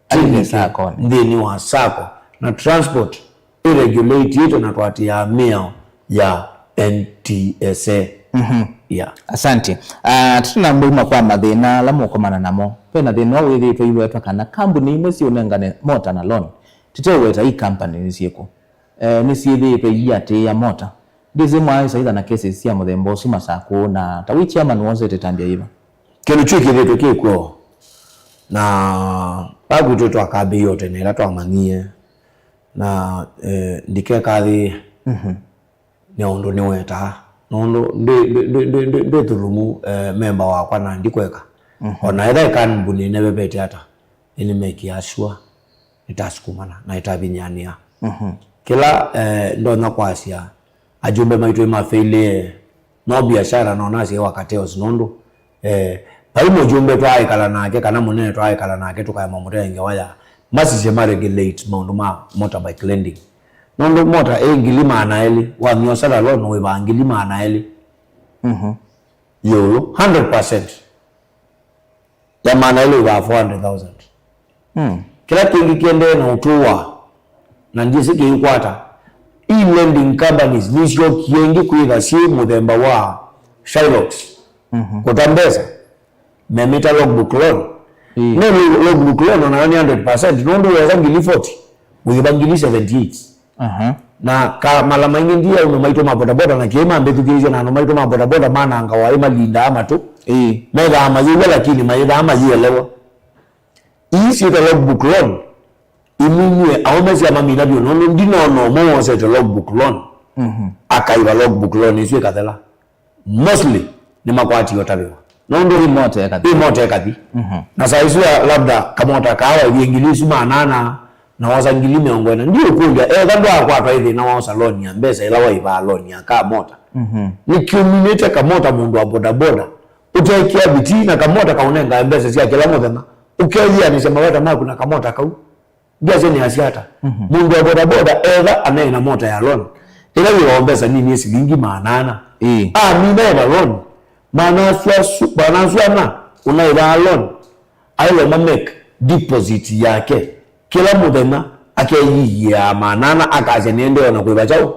Aile sacco-nĩ. Nthĩnĩ wa sacco na transport ĩregulatĩtwe na twatĩaa mĩao ya N T S A. Mhm. Yeah. Asante. Ah, tũtanamba uma kwa mathĩna ala mũkomana namo. Ve na thĩna ũũ wĩthĩĩtwe iwetwa kana kambuni imwe siũnengane mota na loan. Tũteũweta i company nĩ syĩkũ. Eh, nĩsyĩthĩĩtwe iiatĩĩa mota. Ndĩsĩ mwaaĩsa ĩtha na cases sya mũthemba ũsu Masakũ, na ta wĩ chairman wosete ĩtambya yĩva? Kĩndũ kyu kĩthĩtwe kĩkw'o, na vakwitũ twakambĩĩe o tene ĩla twamanyie, na, eh, ndikekathĩĩe, mhm, nĩ ũndũ nĩwetaa, nũndũ ndwĩ, ndwĩ, ndwĩ, ndwĩ, ndwĩ, ndwĩthulumu, eh, memba wakwa, na ndikweka. Mhm. O na etha ĩkambuni ĩnevevete ata, nĩnĩmekĩaa sure nĩtasukumana na ĩtavinyanĩa. Mhm. Kĩla eh, ndonya kwasya, ajumbe maitũ nĩmafailĩe, no biashara no nasye wa cartels, nũndũ eh, vai mũjumbe twaaĩkala nake kana mũnene twaaĩkala nake tũkaema mũtee ngewa ya masisye ma regulate maũndũ ma motorbike lending. Nũndũ mota ĩ ngili maana elĩ, wamyosa ta loan wĩvaa ngili maana elĩ. Mhm. Ĩũlũ, hundred percent ya maana elĩ wĩvaa four hundred thousand. Mm. Kĩla kĩngĩ kĩendee na ũtũwa, na ndyĩsĩ kĩikwata, e-lending companies nĩsyokie ĩngĩ kwĩtha syĩ mũthemba wa Shylox. Mhm. Kũta mbesa, memĩta logbook loan. Ĩĩ. Nĩ lo-, logbook loan onayo nĩ hundred percent, nũndũ wosa ngili forty, ũyĩva ngili seventy-eight. Aha. Na ka mala maingĩ ndiye andũ maitũ ma bodaboda, na kĩĩ mambĩthukĩĩsye na andũ maitũ ma bodaboda manangawa ĩ malindaa matũ. Ĩĩ. Methaa mayĩw'a, lakini mayĩthaa mayĩelewa. Ii syĩtwa logbook loan, iminie aũme sya mamina vyũ, nũndũ ndinona ũmwe wosete logbook loan, mhm, akaĩva logbook loan ĩsu ĩkathela. Mostly nĩmakwatiwe ũtavĩwa. Nũndũ ĩ mota ĩkathi. Ĩ mota ĩkathi. Mhm. Na saa isu ya labda kamota kaa waivie ngili isu maana ana, na wosa ngili mĩongo ĩna. Ndiũkũlya, etha ndwaakwatwa ĩ thĩna waosa loan ya mbesa ĩla waivaa loan ya kaa mota. Mhm. Nĩkiuminĩte kamota mũndũ wa bodaboda, ũtekĩa vitii na kamota kaũnengae mbesa sya kĩla mũthenya, ũkeyĩanĩsya mavata maku na kamota kau. Ndyasya nĩasya ata. Mhm. Mũndũ wa bodaboda etha anaĩ na mota ya loan, ĩla yĩwaa mbesa nini, silingi maana ana. Ĩĩ. Amina ĩva loan, maana asu asu, maana asu ana ũnaĩvaa loan, aĩle ma make deposit yake kĩla mũthenya, akeyĩaa maana ana, akasya nĩendee ona kũĩva kyaũ,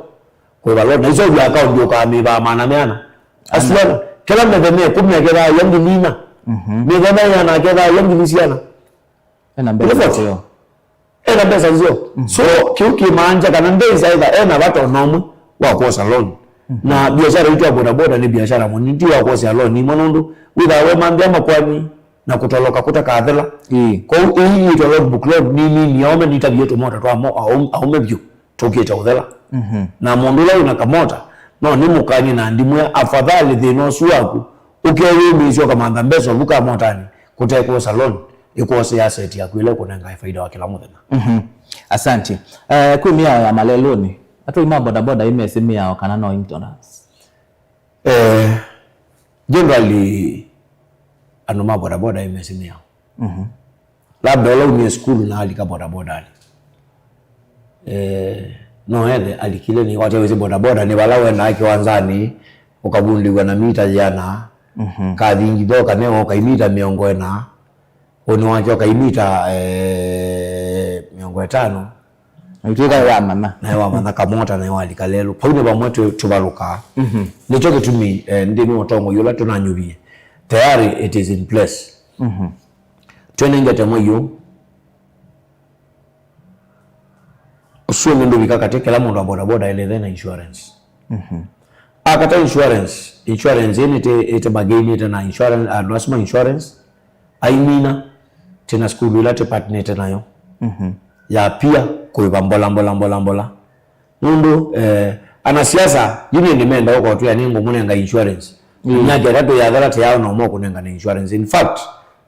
kũĩva loan. Na iseũvya account ũkamĩvaa maana meana. Asu ana, kĩla mĩthenya ĩkũmi akethaa ya ngili ina. Mhm. Mĩthenya ĩana akethaa ya ngili siana. Ena mbesa nzeo. Ena mbesa nzeo. Mhm. So, kĩu kĩmaanja kana ndesa etha ena vata ona ũmwe wa kwosa loan. Mhm. Na biashara itũ ya bodaboda nĩ biashara mũnini, ti wa kwosea loan imwe, nũndũ wĩthaa we mambĩa makwani na kũtoloka kũtakathela. Ĩĩ. Kwoou ĩĩ yĩtwa logbook loan nĩ nini ya ũme nĩtavie tũmota twa mo-, aũm-, aũme vyũ. Tũkĩte ũthela. Mhm. Na mũndũ ũla wĩna kamota, no nĩmũkany'e na ndimwĩa, afadhali thĩna ũsu waku ũkeyũmĩĩsya ũkamantha mbesa ũvu ka motanĩ, kũte kwosa loan, ĩkwosea asset yaku ĩla ĩkũnengae faida wa kĩla mũthenya. Mhm. Asante. Eh, kwĩ mĩao ya malelũnĩ, atwai ma bodaboda ĩmesĩ mĩao kana no ignorance? Eh, generally, andũ ma bodaboda ĩmesĩ mĩao. Mhm. Labda ũla umie sukulu na alika bodabodanĩ. Eh, no ethe alikile nĩ kwatya wĩsĩ bodaboda nĩ vala wendaa kĩwanzanĩ, ũkavundĩw'a na mita yĩana, mhm, kathingitho kaneo kaimita mĩongo ĩna, ũnĩ wake ũkaimita, eh, mĩongo ĩtano. Naitwĩka wamanya. Naĩ wamanya kamota naĩ walika lelũ. Pau nĩ vamwe tũ-, tũvalũkaa. Mhm. Nĩkyo kĩtumi, eh, nthĩnĩ wa ũtongoi ũla tũnanyuvie, tayari it is in place. Mhm. Twenengete mwei ũũ. Ũsu ũngĩ ndũvika katĩ, kĩla mũndũ wa bodaboda aĩlĩte na insurance. Mhm. Akata insurance, insurance ĩĩ nĩtĩ-, ĩtĩ magainĩte na insurance, andũ asu ma insurance, aimina, twĩna sukulu ĩla tũpartnĩte nayo. Mhm. Ya pia kũĩva mbola, mbola, mbola, mbola. Nũndũ, eh, anasiasa, yu nĩndĩ menda ũkotwĩa nĩngũmũnenga insurance. Mm. Myaka ĩtatũ yathela tayao no mokũnengana insurance. In fact,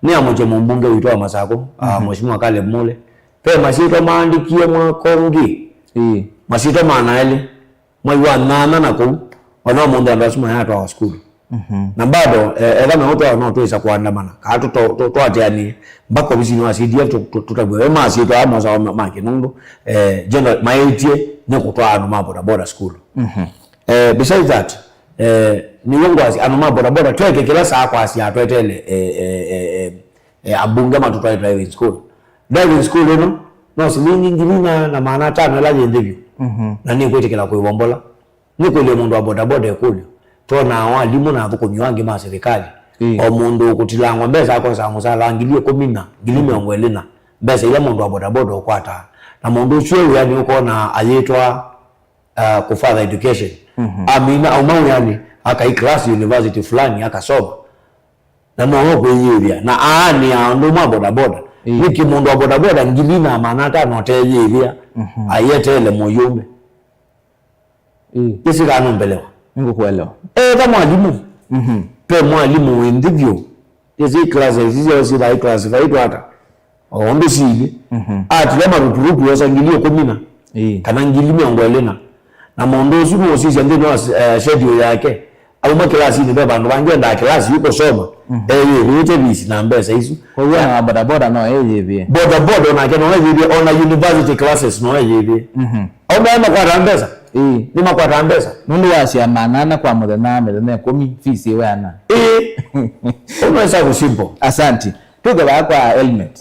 nĩamũkye mũmbunge witũ wa Masakũ, ah, mhm, Mheshimiwa Caleb Mule. Ve masyĩtwa maandĩkie mwaka ũngĩ. Ĩĩ. Masyĩtwa maana elĩ. Mwai wa nyanya na kũu, ona ũmũnthĩ andũ asu mayatwawa sukulu. Mhm. Na bado, eh, etha meũtwawa no twĩsa kũandamana. Kaa tũto-, tũ-, twateanĩe mpaka ovisinĩ wa C D F tũ-, tũ-, tũtavw'e. We masyĩtwa aa mosawa ma, ma kĩnũndũ, eh, general, maĩtye nĩ kũtwaa andũ ma bodaboda sukulu. Mhm. Eh, besides that, eh, nĩw'o ngwasya andũ ma bodaboda tweke kĩla saa kwasya tweteele, eh, eh, eh, eh, eh, ambunge matũtwae driving school. Driving school ĩno no silingi ngili ina na maana atano ĩla yĩ nthĩ vyũ. Mhm. Na nĩkwĩtĩkĩla kũĩvombola. Nĩkũlye mũndũ wa bodaboda ĩkũlyo. Twonaa o alimũ na athũkũmi angĩ ma silikalĩ. Ĩĩ. O mũndũ ũkũtilangwa mbesa akosaa mũsala wa ngili ĩkũmi na ngili mĩongo ĩlĩ na mbesa ila mũndũ wa bodaboda ũkwataa. Na mũndũ ũsu e wĩanĩ ũkonaa ayĩtwa, uh, kũ further education. Mhm. Amina auma wĩanĩ, akai class university fulani akasoma. Na no kwĩyĩĩthya. Na aanĩaa ũndũ ũmwe wa bodaboda. Ĩĩ. Nĩkĩ mũndũ wa bodaboda ngili na maana atano ũteyĩĩthya, mhm, ayeteele mũyũmbe? Ĩĩ. Ĩsĩ kana nũmbelewa. Nĩngũkũelewa. Etha mwalimũ. Mhm. Pe mwalimũ wĩ nthĩ vyũ. Ĩsĩ classes icio syĩthaa iclassifyĩtwe ata? O ũndũ sili. Mhm. Atila marupurupu osa ngili ĩkũmi na. Ĩĩ. Kana ngili mĩongo ĩlĩ na. Na mũndũ ũsu nũũsisya nthĩnĩ wa, eh, schedule yake. Auma kĩlasinĩ, ve vandũ vangĩ endaa kĩlasi yu kũsoma. Mhm. Eyĩvĩte visi na mbesa isu. Kwoou ona wa bodaboda no eyĩvĩe. Bodaboda onake no eyĩvĩe, ona university classes no eyĩvĩe. Mhm. Auma makwata mbesa. Ĩĩ. Nĩ makwata mbesa. Nũndũ wasya maana ana kwa mũthenya, mĩthenya ĩkũmi, fees ĩwe ana. Ĩĩ. Ũmwe sa simple. Asante. Tuke vaa kwa helmet.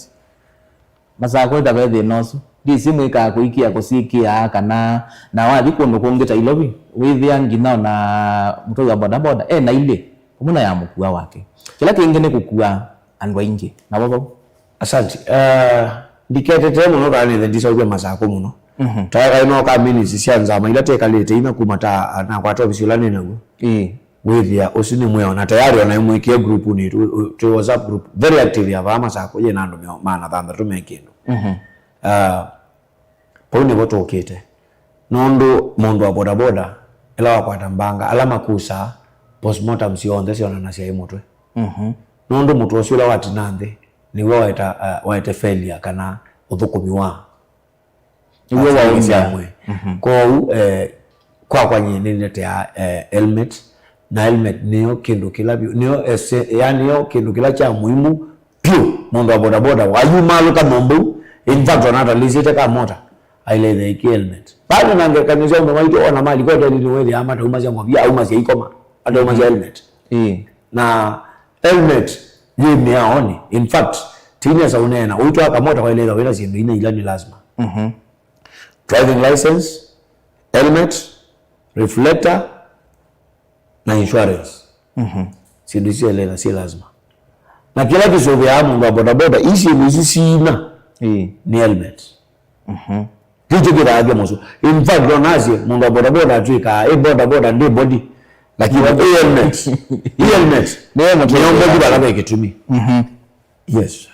Masakũ ĩta ve thĩna ũsu. Ndisi mwĩkaa kũikia kũsikĩa kana na wathi kũndũ kũngĩ ta Ilovi, wĩthĩa nginya ona mũtũi wa bodaboda e na ilĩ, vamwe na ya mũkua wake. Kĩla kĩngĩ nĩ kũkua andũ aingĩ. Navo vau. Asante. Eh, ndiketete mũno kana nĩthe ndisaũvya Masakũ mũno. Mhm. Tayaka ĩno ka minutes sya nzama ila tekalĩte ina kuma ta nakwata ovisi ũla nĩ naw'o. Ĩĩ. Wĩthĩa ũsu nĩ mwĩao, na tayari ona ĩmwĩkĩe group-inĩ itũ, twĩ WhatsApp group very active ya vaa Masakũ, yĩ na andũ mĩo-, maana thanthatũ me kĩndũ. Mhm. Ah, vau nĩvo tũkĩte. Nũndũ mũndũ wa bodaboda, ĩla wakwata mbanga, ala makusaa, postmortem syonthe syonanasya ĩ mũtwe. Mhm. Nũndũ mũtwe ũsu ũla watina nthĩ, nĩw'o waeta, ah, waete failure kana ũthũkũmi wa Nĩw'o waumya. Sya mwĩĩ. Mhm. Kwoou, eh, kwakwa nyie nĩndetea, eh, helmet, na helmet nĩyo kĩndũ kĩla vyũ, nĩyo ese-, yani nĩyo kĩndũ kĩla kya mũimu vyũ. Mũndũ wa bodaboda wayumalũka nyũmba u, in fact, ona atalĩsĩte ka mota, ailethea iki helmet. Bado na ngekanyo sya ũme waitũ ona mali kwa teli nĩwethĩa mataumasya ngovia, aumasya ikoma, ataumasya helmet. Ĩĩ. Na helmet yĩ mĩaonĩ. In fact, tinesa ũneena, ũitwaa kamota kwaĩlĩka wĩna syĩndũ ina ila nĩ lazima. Mhm. Driving license, helmet, reflector, na insurance. Mhm. Syĩndũ isu syelĩka syĩ lazima. Na kĩla kĩsũvĩaa mũndũ wa bodaboda, ii syĩndũ isu siina Ĩĩ. nĩ helmet. Mhm. Kĩu kĩthaa kĩ mũsu. In fact, onasye mũndũ wa bodaboda atwĩkaa, ĩ bodaboda ndĩ body. Lakini ĩ helmet. Ĩ helmet. Nĩyo mũtwe nĩyo mbodi vala ve kĩtumi. Mhm. Yes.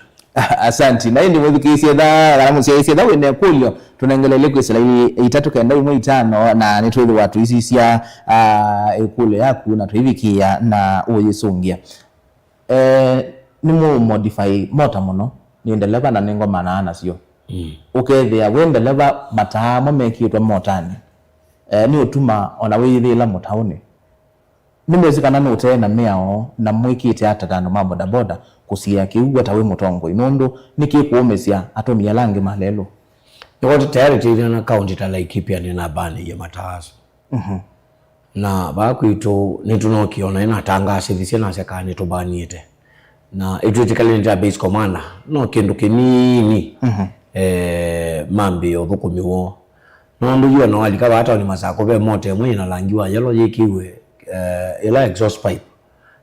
Asanti. Na ĩndĩ mũthikĩĩsye tha, kana mũsyaĩĩsye tha wĩna ĩkũlyo, tũnengele ilĩ kwĩsĩla i-, itatũ kenda imwe itano, na nĩtwĩthĩwa tũisisya, ah, ĩkũlyo yaku na tũivikĩĩa na ũyĩsũngĩa. Eh, nĩmũmodify mota mũno, nĩ ndeleva na nĩngomanaa nasyo. Mm. Ũkethĩa wĩ ndeleva mataa mo mekĩĩtwe motanĩ, eh, nĩũtuma ona wĩyĩthĩĩla mũtaũnĩ. Nĩmwĩsĩ kana nũtee na mĩao na mwĩkĩte ata ta andũ ma bodaboda kũsiĩa kĩu we ta wĩ mũtongoi, nũndũ nĩkĩkũũmĩsya atũmĩi ala angĩ ma lelũ? Nĩkwatĩ tayarĩ tĩthĩna na kaunti ta Laikipia nĩnabanĩie mataa asu. Mhm. Na vaa kwitũ nĩtũnookie ona ĩnatangaasĩthisye nasya kana nĩtũbanĩte. Na ĩtwĩtĩkanĩte na base commander, no kĩndũ kĩnini, Mhm. eh, mambĩĩe ũthũkũmi woo. Nũndũ yu ona walika vaa taoni Masakũ ve mota ĩmwe yĩna langi wa yellow yĩkĩiwe, eh, ĩla exhaust pipe.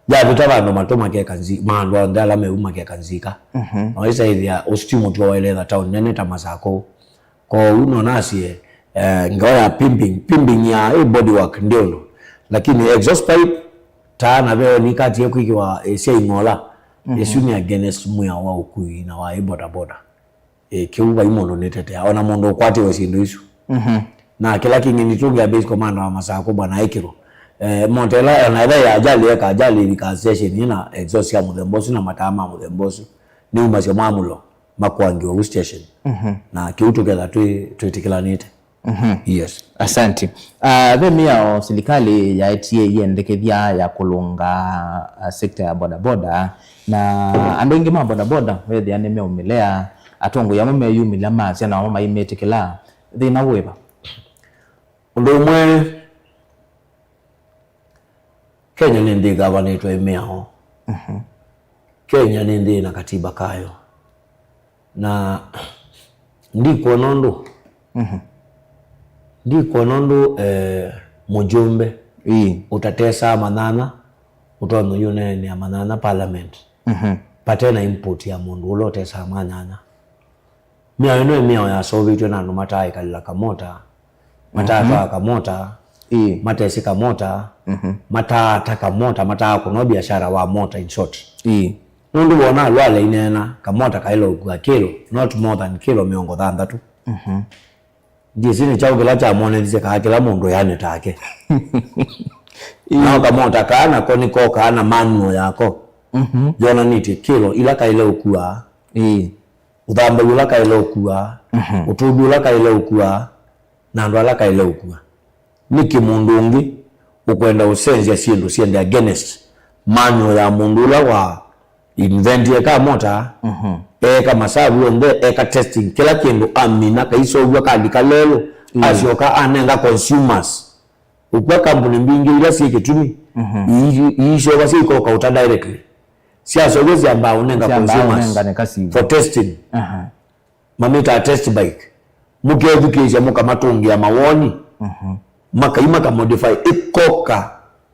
Yavĩta vandũ matũ makeka nzi-, maandũ onthe ala mevu makeka nzika. Mhm. Na waisa ĩthĩa ũsu ti mũtuo waĩle etha taoni nene ta Masakũ. Kwoou no nasye, eh, ngewa ya pimping, pimping ya ĩ body work ndĩ ũndũ. Lakini exhaust pipe, taa na veo nikatie kwĩkĩwa, eh, sya ing'ola, Mhm. ĩsu nĩ against mwĩao wa ũkui na wa ĩ bodaboda. Ĩ, kĩu vai mũndũ nĩtetea, ona mũndũ ũkwatĩwe syĩndũ isu. Mhm. Na kĩla kĩngĩ nĩtũngĩa base commander wa Masakũ, Bwana Ekĩrũ. Eh, mota ĩla, ona ĩla ya ajali, eka ajali ĩvika station ĩna exhaust sya mũthemba ũsu na mataa ma mũthemba ũsu, nĩumasya mwamũlo makuangiwe u station. Mhm. Na kĩu tũketha twĩ-, twĩtĩkĩlanĩte. Mhm. Yes. Asante. Ah, ve mĩao silikalĩ yaetie yendekethya ya kũlũnga, ah, sekta ya bodaboda, na andũ aingĩ ma bodaboda wethĩa nĩmeumĩlea, atongoi amwe meyumĩlya masya na amwe maimetĩkĩla. Thĩna wĩva? Ũndũ ũmwe, Kenya nĩ nthĩ ĩgavanĩtwe ĩ mĩao. Mhm. Kenya nĩ nthĩ ĩna katiba kayo. Na ndikwona ũndũ, Mhm. ndikwona ũndũ, eh, mũjũmbe Ĩĩ. ũtatesaa manyanya ũtonya ũyũneenea manyanya parliament. Mhm. Vate na input ya mũndũ ũla ũtesaa manyanya. Mĩao ĩno ĩ mĩao yaseũvĩtw'e na andũ mataaĩkalĩla kamota, mataatwaa kamota, Ĩĩ. matesĩ kamota, Mhm. mataata kamota, mataakũnwa biashara wa mota, in short. Ĩĩ. Nũndũ wona Lwale aineena, kamota kaĩle ũkua kĩlo, not more than kĩlo mĩongo thanthatũ. Mhm. Ndyĩsĩ nĩ kyaũ kĩla kyamwonethisye kaa kĩla mũndũ eane take. Ĩĩ. Nao kamota kaa nako nĩkokaa na manual yako. Mhm. Yonanĩtye kĩlo ila kaĩle ũkua. Ĩĩ. Ũthambau ũla kaĩle ũkua, Mhm. ũtũlu ũla kaĩle ũkua, na andũ ala kaĩle ũkua. Nĩkĩ mũndũ ũngĩ ũkwenda ũsenzya syĩndũ syende against manual ya mũndũ ũla wa invent eka mota, mhm, eka masavu onthe, eka testing, kĩla kĩndũ amina, kaiseũvw'a kalika lelũ, mm, asyoka anenga consumers. Ũkw'a kambuni mbingĩ ila syĩ kĩtumi, mhm, ii-, iiseũva syaikokauta directly. Syaseũvw'a syambaa ũnenga, syambaa consumers ũnengane kasivu for testing. Aha. Mamĩtaa test bike. Mũkethukĩĩsya mũkamatũngĩa mawoni, mhm, makai makamodify ĩkoka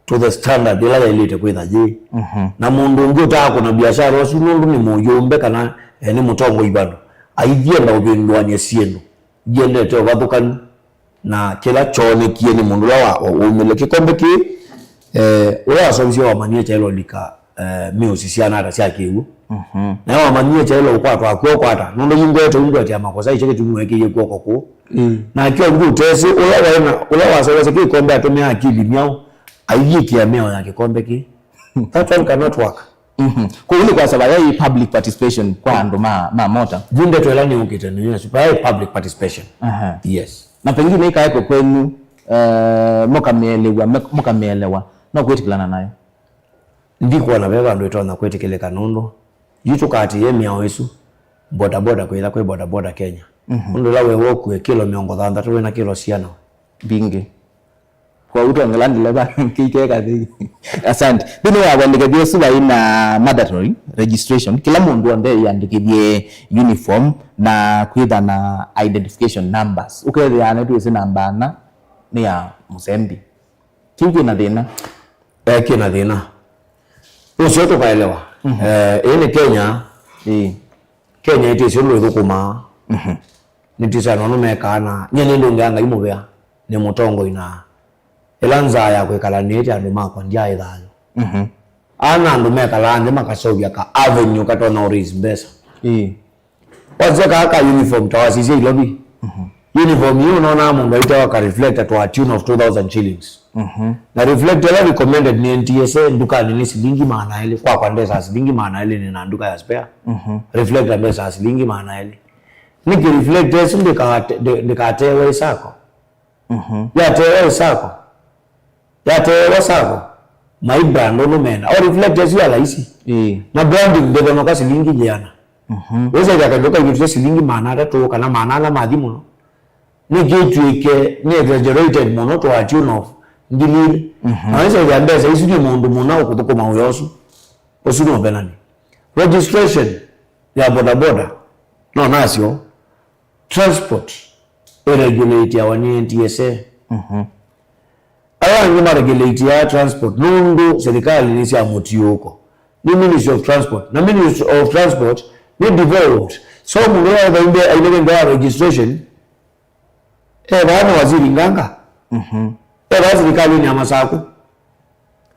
to the standard ĩla yaĩlĩte kwĩtha yĩ. Mhm. Na mũndũ ũngĩ ũtaakũna biashara ũsu nũndũ nĩ mũyũmbe kana, eh, nĩ mũtongoi vandũ, aithienda ũvĩndũany'a syĩndũ iendete ũvathũkanu na kĩla kyoonekie nĩ mũndũ ũla wa, wa, waumĩle kĩkombe kĩĩ, eh, ũla waseũvisye wamanyie kyaĩle ũlika, eh, mĩũsi syana ata sya kĩw'ũ. Mhm. Nayo wamanyie kyaĩle ũkwatwa akw'o ũkwata, nũndũ yingwete ũngwetea makosa, ikyo kĩtumi weekĩie kw'oko kũũ. Mm. Nakyo ngu ũtesĩ, ũla waĩ na, ũla waseũvasya kĩkombe atũmĩa akili myaũ, aiyĩkĩa mĩao ya kĩkombe kĩĩ. That one cannot work. Mhm. Kwoou nĩ kwasya vaya ĩ public participation kwa andũ ma, ma mota. Yu ndeto ĩla nĩũkĩte nĩyo, vaya ĩ public participation. Aha. Yes. Na pengine ĩkaekwe kwenyu, eh, mũkamĩelewa, mũkamĩelewa, no kwĩtĩkĩlana nayo? Ndikwona ve vandũ ĩtonya kwĩtĩkĩlĩka nũndũ yu tũkaatĩĩe mĩao ĩsu, bodaboda kwĩtha kwĩ bodaboda Kenya. Mhm. Ũndũ ũla weew'a ũkue kĩlo mĩongo thanthatũ wĩna kĩlo siana mbingĩ. Kwoou tongela ndeleva kĩike kathei. Asante. Nthĩnĩ wa wĩandĩkĩthya ũsu vai na mandatory registration, kĩla mũndũ onthe ĩandĩkĩthye uniform na kwĩtha na identification numbers. Ũkethĩa nĩtwĩsĩ namba ana nĩ ya mũsembi. Kĩu kĩna thĩna? Eh, kĩna thĩna. Ũseo tũkaelewa. Mhm. Eh, ĩĩ nĩ Kenya. Ĩĩ. Kenya ĩtĩsĩ ũndũ ĩthũkũmaa. Mhm. Nĩtĩsĩ andũ nũmekaa na nyie nĩndũngĩa Ngai mũvea nĩ mũtongoi na ĩla nzaa ya kwĩkala nĩĩte andũ makwa ndyaĩ thayũ. Mhm. Ana andũ mekalaa nthĩ makaseũvya ka avenue katonya ũ raise mbesa. Ĩĩ. Wasya kaa ka uniform ta wasisya Ilovi. Mhm. Uniform ĩĩ ũnonaa mũndũ aitewa ka reflector to a tune of two thousand shillings. Mhm. Na reflector ĩla recommended nĩ N T S A ndukanĩ nĩ silingi maana elĩ. Kwakwa ndesaa silingi maana elĩ nĩ na nduka ya spare. Mhm. Reflector mbesaa silingi maana elĩ. Nĩkĩ reflector ĩsu ndĩkate-, ndĩ-, ndĩkatewe ĩsako? Mhm. Yatewa ĩsako. Yatewa sako. My brand ũndũ mena. O reflector ĩsu ya laisi. Ĩĩ. Na branding ndĩthonoka silingi yĩana. Mhm. Wĩsethĩa kĩndũ kaivĩtũsya silingi maana atatũ kana maana ana mathi mũno. Nĩkĩ ĩtw'ĩke nĩ exaggerated mũno to a tune of ngili ilĩ. Mhm. Na wĩsethĩa mbesa isu nĩ mũndũ mũna ũkũthũkũma wĩa ũsu. Ũsu no penani. Registration ya bodaboda no nasyo. Transport ĩregulateawa nĩ N T S A. Mhm. Ala angĩ maregulateaa transport nũndũ silikalĩ nĩ sya mũtiũũko. Nĩ Ministry of Transport. Na Ministry of Transport nĩ devolved. So mũndũ ũla wetha aileve nthĩ wa registration, e vaa na Waziri Nganga. Mhm. E vaa silikalĩnĩ ya Masakũ.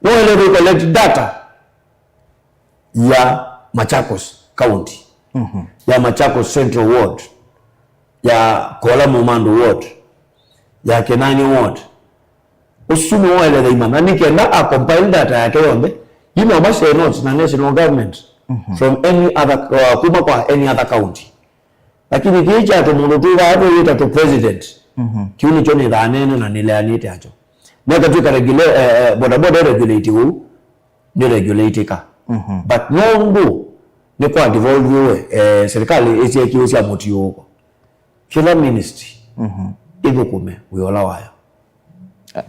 No ele collect data ya Machakos County, mhm, ya Machakos Central Ward, ya Kola Mumandu Ward, ya Kenani Ward. Ũsu nĩwe waĩle thaima, na nĩ kenda a compile data yake yonthe, you know, ma share notes na national government, mhm, from any other, uh, kuma kwa any other county. Lakini kĩĩ kya tũmũndũ twĩ vaa twĩyĩta tũ president, mhm, kĩu nĩkyo nĩthaa nene na nĩleanĩte nakyo. Nekatwĩka regula-, eh, eh, bodaboda regulate ũu, nĩ regulatĩka. Mhm. But nũndũ nĩ kwa devolviwe, eh, serikali ĩsyekiwe sya mũtiũũko, kĩla ministry, mhm, ĩthũkũme wĩa ũla wayo.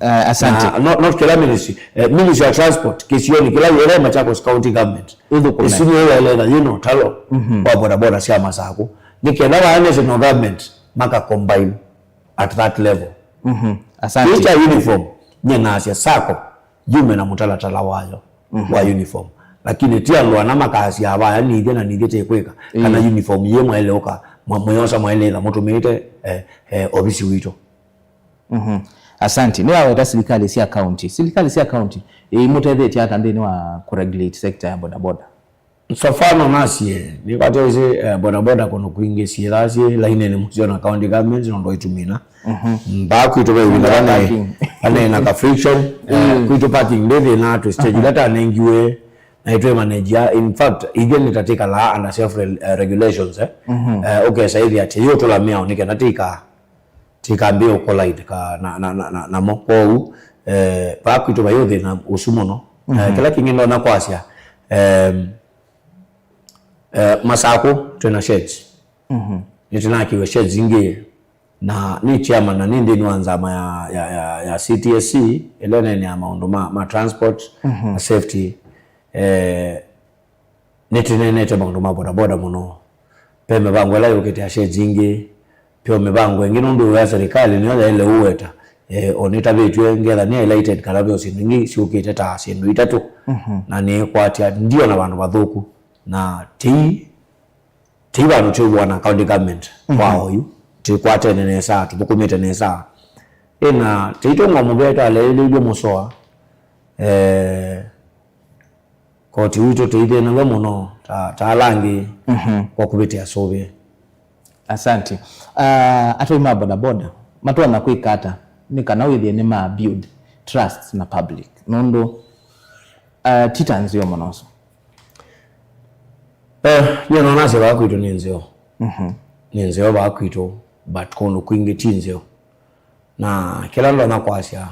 Eh, asante. Na, not, not kĩla ministry, eh, Ministry ya Transport, kĩsionĩ kĩla yĩla Machakos County Government. Ĩthũkũme. Ĩsu nĩyo yaĩle na yĩna ũtalo, mhm, wa bodaboda sya Masakũ. Nĩ kenda vaa national government maka combine at that level. Mhm. Asante. Kĩĩ kya uniform, nyie nasya sako yume na mũtalatala wayo, mhm, wa uniform. Lakini ti andũ ana makasya vaya nithye na nithye tĩkwĩka, ĩĩ, kana uniform yĩ mwaĩle ũka, mwa-, mũyosa mwaĩle ĩtha mũtũmĩĩte, eh, eh, ovisi witũ. Mhm. Asante. Nĩwaweta silikalĩ sya county. Silikalĩ sya county, ĩĩ, imũtethetye ata nthĩnĩ wa kũregulate sector ya bodaboda? So far no nasie, nĩkwatĩsĩ, eh, bodaboda kũndũ kwingĩ syĩthaa syĩ lainĩnĩ mũseo na county government nũndũ wa itumi ina. Mhm. Mbaa kwitũ ve ivinda vane, vane na ka friction, eh, mm, kwitũ parking ndĩ thĩna twĩ stage, aha, ila tanengiwe na itwĩ manage ya. In fact, ithyĩ nĩtatĩkalaa under self re-, eh, regulations, eh. Mhm. Eh, ũkesa ĩthĩa atĩ yũtũla mĩao nĩ kenda tĩikaa. tikambĩe ũcollide ka, na, na, na, na, namo. Kwoou, eh, vaa kwitũ vai ũthĩna ũsu mũno. Eh, kĩla kĩngĩ ndonya kwasya, em, eh, Masakũ twĩna sheds. Nĩtũnakiwe sheds ingĩ, na nĩ chairman na nĩ nthĩnĩ wa nzama ya, ya, ya, ya C T S C, ĩla ĩneenea maũndũ ma, ma transport na safety. Eh, nĩtũneenete maũndũ ma bodaboda mũno. Ve mĩvango ĩla yũkĩte ya sheds ingĩ, ve mĩvango ĩngĩ nũndũ ya serikali nĩyo yaĩle ũweta. Eh, o nĩtavĩtw'e ngetha nĩ highlighted kana ve syĩndũ ingĩ syũkĩte ta syĩndũ itatũ. Na nĩkwatya ndio na vandũ vathũku. Na tei, tei vandũ twĩw'ana county government kwa oyu, tĩkwatene nesa, tũthũkũmĩte nesa. Ĩna tei tũngwa mũvea twaleĩlĩilwe mũsoa. Eh, Koti witũ tũithĩnaw'a mũno ta, ta ala angĩ kwa kũvĩtĩa sũvĩ. Asante. Ah, atwai ma bodaboda matonya kwĩka ata nĩ kana wĩthĩe nĩ ma build trust na public? Nũndũ, ah, ti ta nzeo mũno ũsu. Eh, niĩ nonasya vaa kwitũ nĩ nzeo. Nĩ nzeo vaa kwitũ, but kũndũ kwingĩ ti nzeo. Na kĩla ndonya kwasya,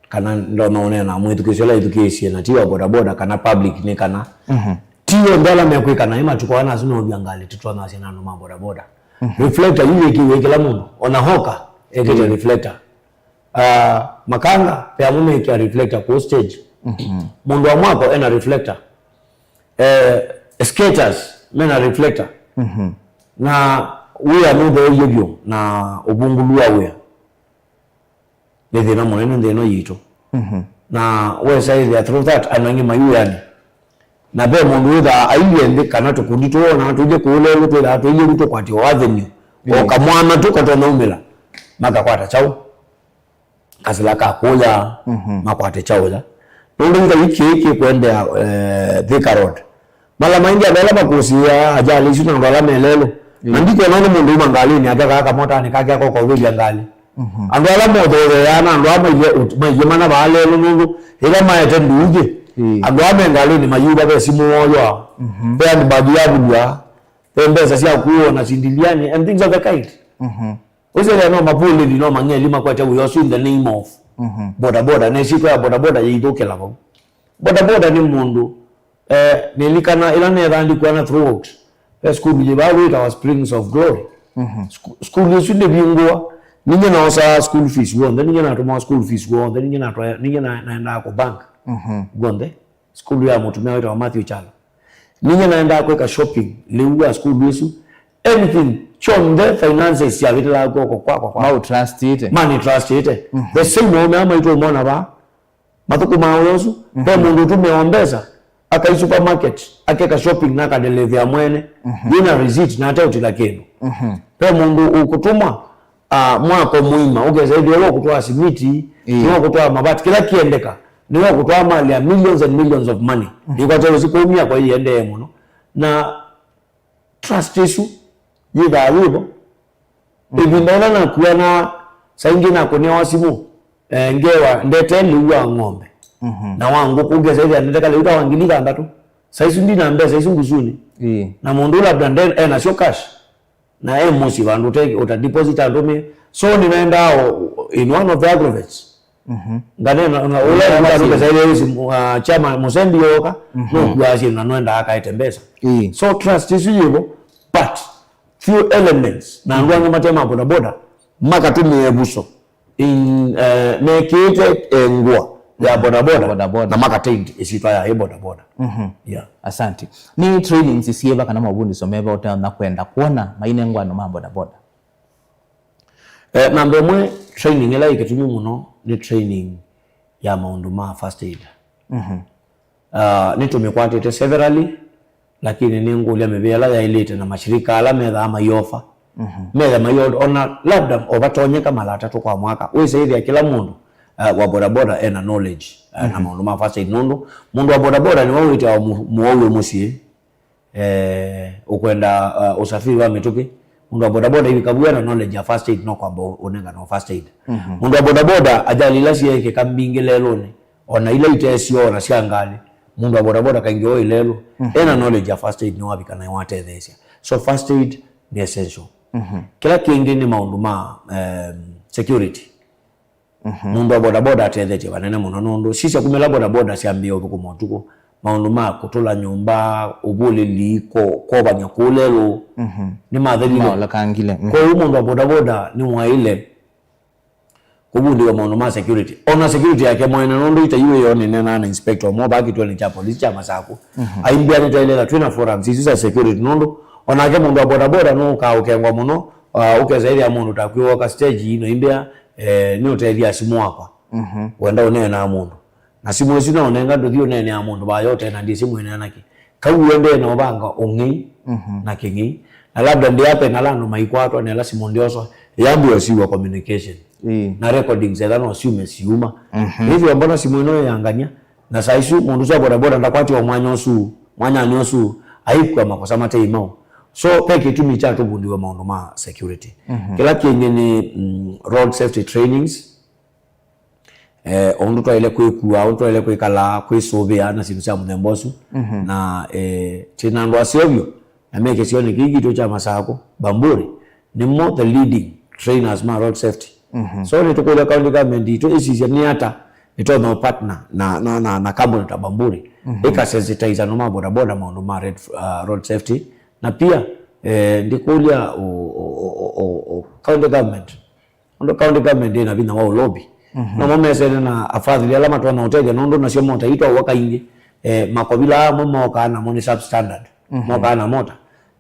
kana ndonya ũneena mwĩthukĩĩsyo ũla ĩthukĩĩsye na ti wa bodaboda kana public nĩ kana ti onthe ala mekwĩka naĩ matukũ aa nasu meũvya ngalĩ tũtonyasya na andũ ma bodaboda. Reflector yu yĩkĩwe kĩla mũndũ, ona hoka ekĩte reflector. Ah, makanga ve amwe mekĩa reflector kũu stage. Mũndũ wa mwako ena reflector. Eh, skaters mena reflector. Na wĩa nũtheeie vyũ na ũvungũlu wa wĩa. Nĩ thĩna mũnene nthĩ ĩno yitũ. Na wesa ĩthĩa through that, andũ aingĩ mai wĩanĩ. Na ve mũndũ wĩthaa ailyĩ nthĩ kana tũkundi tũwonaa tũilyĩ kũũ lelũ twĩthaa tũilyĩ vu tũkwatĩwa avenue. O kamwana tu katonya umĩla, makakwata kyaũ? Kasila ka kũya, makwate kyaũ ya? Nũndũ ĩthai kĩĩ kĩkwendea, eh, Thika Road. Mala maingĩ andũ ala makũsĩĩaa ajali isu na andũ ala me lelũ. Na ndikwona nĩ mũndũ uma ngalĩnĩ yake kaa kamotanĩ kake akoka ũvĩvya ngalĩ. Andũ ala mothotheeaa na andũ aa mailye, mailye mana vaa lelũ nũndũ ĩla maete nduuthĩ, andũ aa me ngalĩnĩ mayuva ve simũ woywa, ve handbag yavulwa, ve mbesa sya kuwa na sindiliani and things of the kind. Ũsethĩa no mapũlĩthi, no mang'eli makwete wĩa ũsu in the name of bodaboda, na ĩsyĩtwa ya bodaboda yĩithũkĩla vau. Bodaboda nĩ mũndũ, eh, nĩlikana ĩla nethaa ndikuana throughout. Ve sukulu yĩ vaa wĩtawa Springs of Glory. Sku-, sukulu ĩsu ndĩvingũa. Ninyie noosaa school fees w'onthe, ninyie natũmaa school fees w'onthe, ninyie natwaya, ninyie na-, naendaa kũ bank w'onthe. Sukulu ya mũtumĩa wĩtawa Matthew Kyalo. Ninyie naendaa kwĩka shopping lĩu wa sukulu ĩsu. Anything, kyonthe finances syavĩtĩlaa kw'oko kwakwa kwa. Mau trustĩte. Mani trustĩte. The same aũme aa maitũ ũmona vaa. Mathũkũmaa wĩa ũsu. Ve mũndũ ũtũmĩawa mbesa, akai supermarket, akeka shopping na akadelevea mwene. Yĩna receipt na ateũtila kĩndũ. Ve mũndũ ũkũtũmwa, ah, mwako mũima, ũkesa ĩthĩwa wa kũtwaa simiti, nĩwa kũtwaa mavati, kĩla kĩendeka, nĩwa kũtwaa mali ya millions and millions of money. Nĩkwatewesi kũumia kwa iendee mũno. Na trust ĩsu yĩthaa yĩvo. Ĩvinda ĩla nakua na saa ingĩ nakũnĩawa simũ, eh, ngewa ndete lĩu wa ng'ombe na wa ngũkũ, ngesa ĩthĩa ndeteka lĩu ta wa ngili thanthatũ. Saa isu ndina mbesa isu ngusunĩ. Na mũndũ labda nde-, enasyo cash. Na e mũsyĩ vandũ ũte-, ũta deposit andũmĩe. So nĩnaendaa o-, in one of the agrovets. Nganena na ũla nganũkesa ile wĩsĩ, uh, chairman Mũsembi yoka, nũkuaa syĩndũ na nwendaa akaete mbesa. So trust isu yĩvo, but few elements, na andũ angĩ mate ma bodaboda, makatũmĩa ĩvuso. In, eh, mekĩĩte, eh, ngũa ya bodaboda, bodaboda, na makatent ĩsyĩtwa ya ĩ bodaboda. Yeah. Asante. Nĩ trainings syĩva kana mavundĩsyo meva ũtonya kwenda kwona mainengwa andũ ma bodaboda? Eh, namba ĩmwe, training ĩla ĩ kĩtumi mũno nĩ training ya maũndũ ma first aid. Ah, nĩtũmĩkwatĩte severally, lakini nĩngũlya mĩvĩa ĩla yaĩlĩte na mashirika ala methaa maiofa. Metha maio-, ona labda o vatonyeka mala atatũ kwa mwaka, wĩsa ĩthĩa kĩla mũndũ, ah, wa bodaboda ena knowledge, ah, na maũndũ ma first aid, nũndũ mũndũ wa bodaboda nĩwe wĩtawa mũ-, mũwau wĩ mũsyĩ. Eh, ũkwenda, uh, usafiri wa mĩtũkĩ, mũndũ wa bodaboda hivi kavu ena knowledge ya first aid, no kwamba ũ-, ũnengane first aid. Mũndũ wa bodaboda, ajali ila syeekĩka mbingĩ lelũnĩ, ona ila itesyo ona sya ngalĩ, mũndũ wa bodaboda kaingĩ oĩ lelũ, ena knowledge ya first aid nĩwavika na watetheesya. So first aid nĩ essential. Kĩla kĩngĩ nĩ maũndũ ma, em, security. Mũndũ wa bodaboda atethetye vanene mũno, nũndũ sisya kumĩla bodaboda syambĩĩa ũthũkũma ũtukũ, maũndũ ma kũtũla nyũmba, ũvũlĩli, ko-, kovany'a kũũ lelũ, nĩmathelile. Maolekangile. Kwoou mũndũ wa bodaboda nĩwaĩle kũvundĩwa maũndũ ma security. Ona security yake mwene, nũndũ ita yu ĩyo nĩneenaa na inspector ũmwe vaa kĩtuonĩ kya polisi kya Masakũ. Aimbĩa nĩtaĩle ĩla twĩ na forums isu sya security, nũndũ onake mũndũ wa bodaboda nũũkaa ũkengwa mũno, uh, ũkesa ĩthĩa mũndũ takwĩ woka stage ĩno imbĩa, eh, nĩũtethya simũ wakwa. Wenda ũneenaa mũndũ. Na simũ ĩsu naũnenga ndũthi ũneenea mũndũ vaya ũtena ndiĩsĩ mwĩneena kĩ. Kau ũendee na ũvanga ũng'ei na kĩng'ei. Na labda ndĩape na ala andũ maikwatwa nĩ ala simũ ndĩoswa, yambĩwa siwa communication. Na recordings etha no syume siuma. Nĩthĩwa mbona simũ ĩno ĩyangania, na saa isu mũndũ ũsu wa bodaboda ndakwatiwa mwanya ũsu, mwanyanĩ ũsu, aikw'a makosa matei mau. So, ve kĩtumi kya tũvundiwe maũndũ ma security. Kĩla kĩngĩ nĩ, mm, road safety trainings. Eh, ũndũ twaĩle kwĩkua, ũndũ twaĩle kwĩkala, kwĩsũvĩa na syĩndũ sya mũthemba ũsu. Na, eh, twĩ na andũ aseũvyo, na me kĩsionĩ kĩu kitũ kya Masakũ, Bamburi, nĩmo the leading trainers ma road safety. So nĩtũkũlya county government itũ ĩsisye nĩ ata ĩtonya ũpartner na, na, na, na kambuni ta Bamburi, ĩkasensitize andũ ma bodaboda maũndũ ma red, uh, road safety. Na pia, eh, ndĩkũlya o, o, o, o, o, county government Nũndũ county government ĩna vinya wa ũlobi. Namo mesene na afadhili ala matonya ũtethya, nũndũ nasyo mota itwawa kaingĩ, eh, makovila amwe mokaa namo nĩ substandard. Mokaa na mota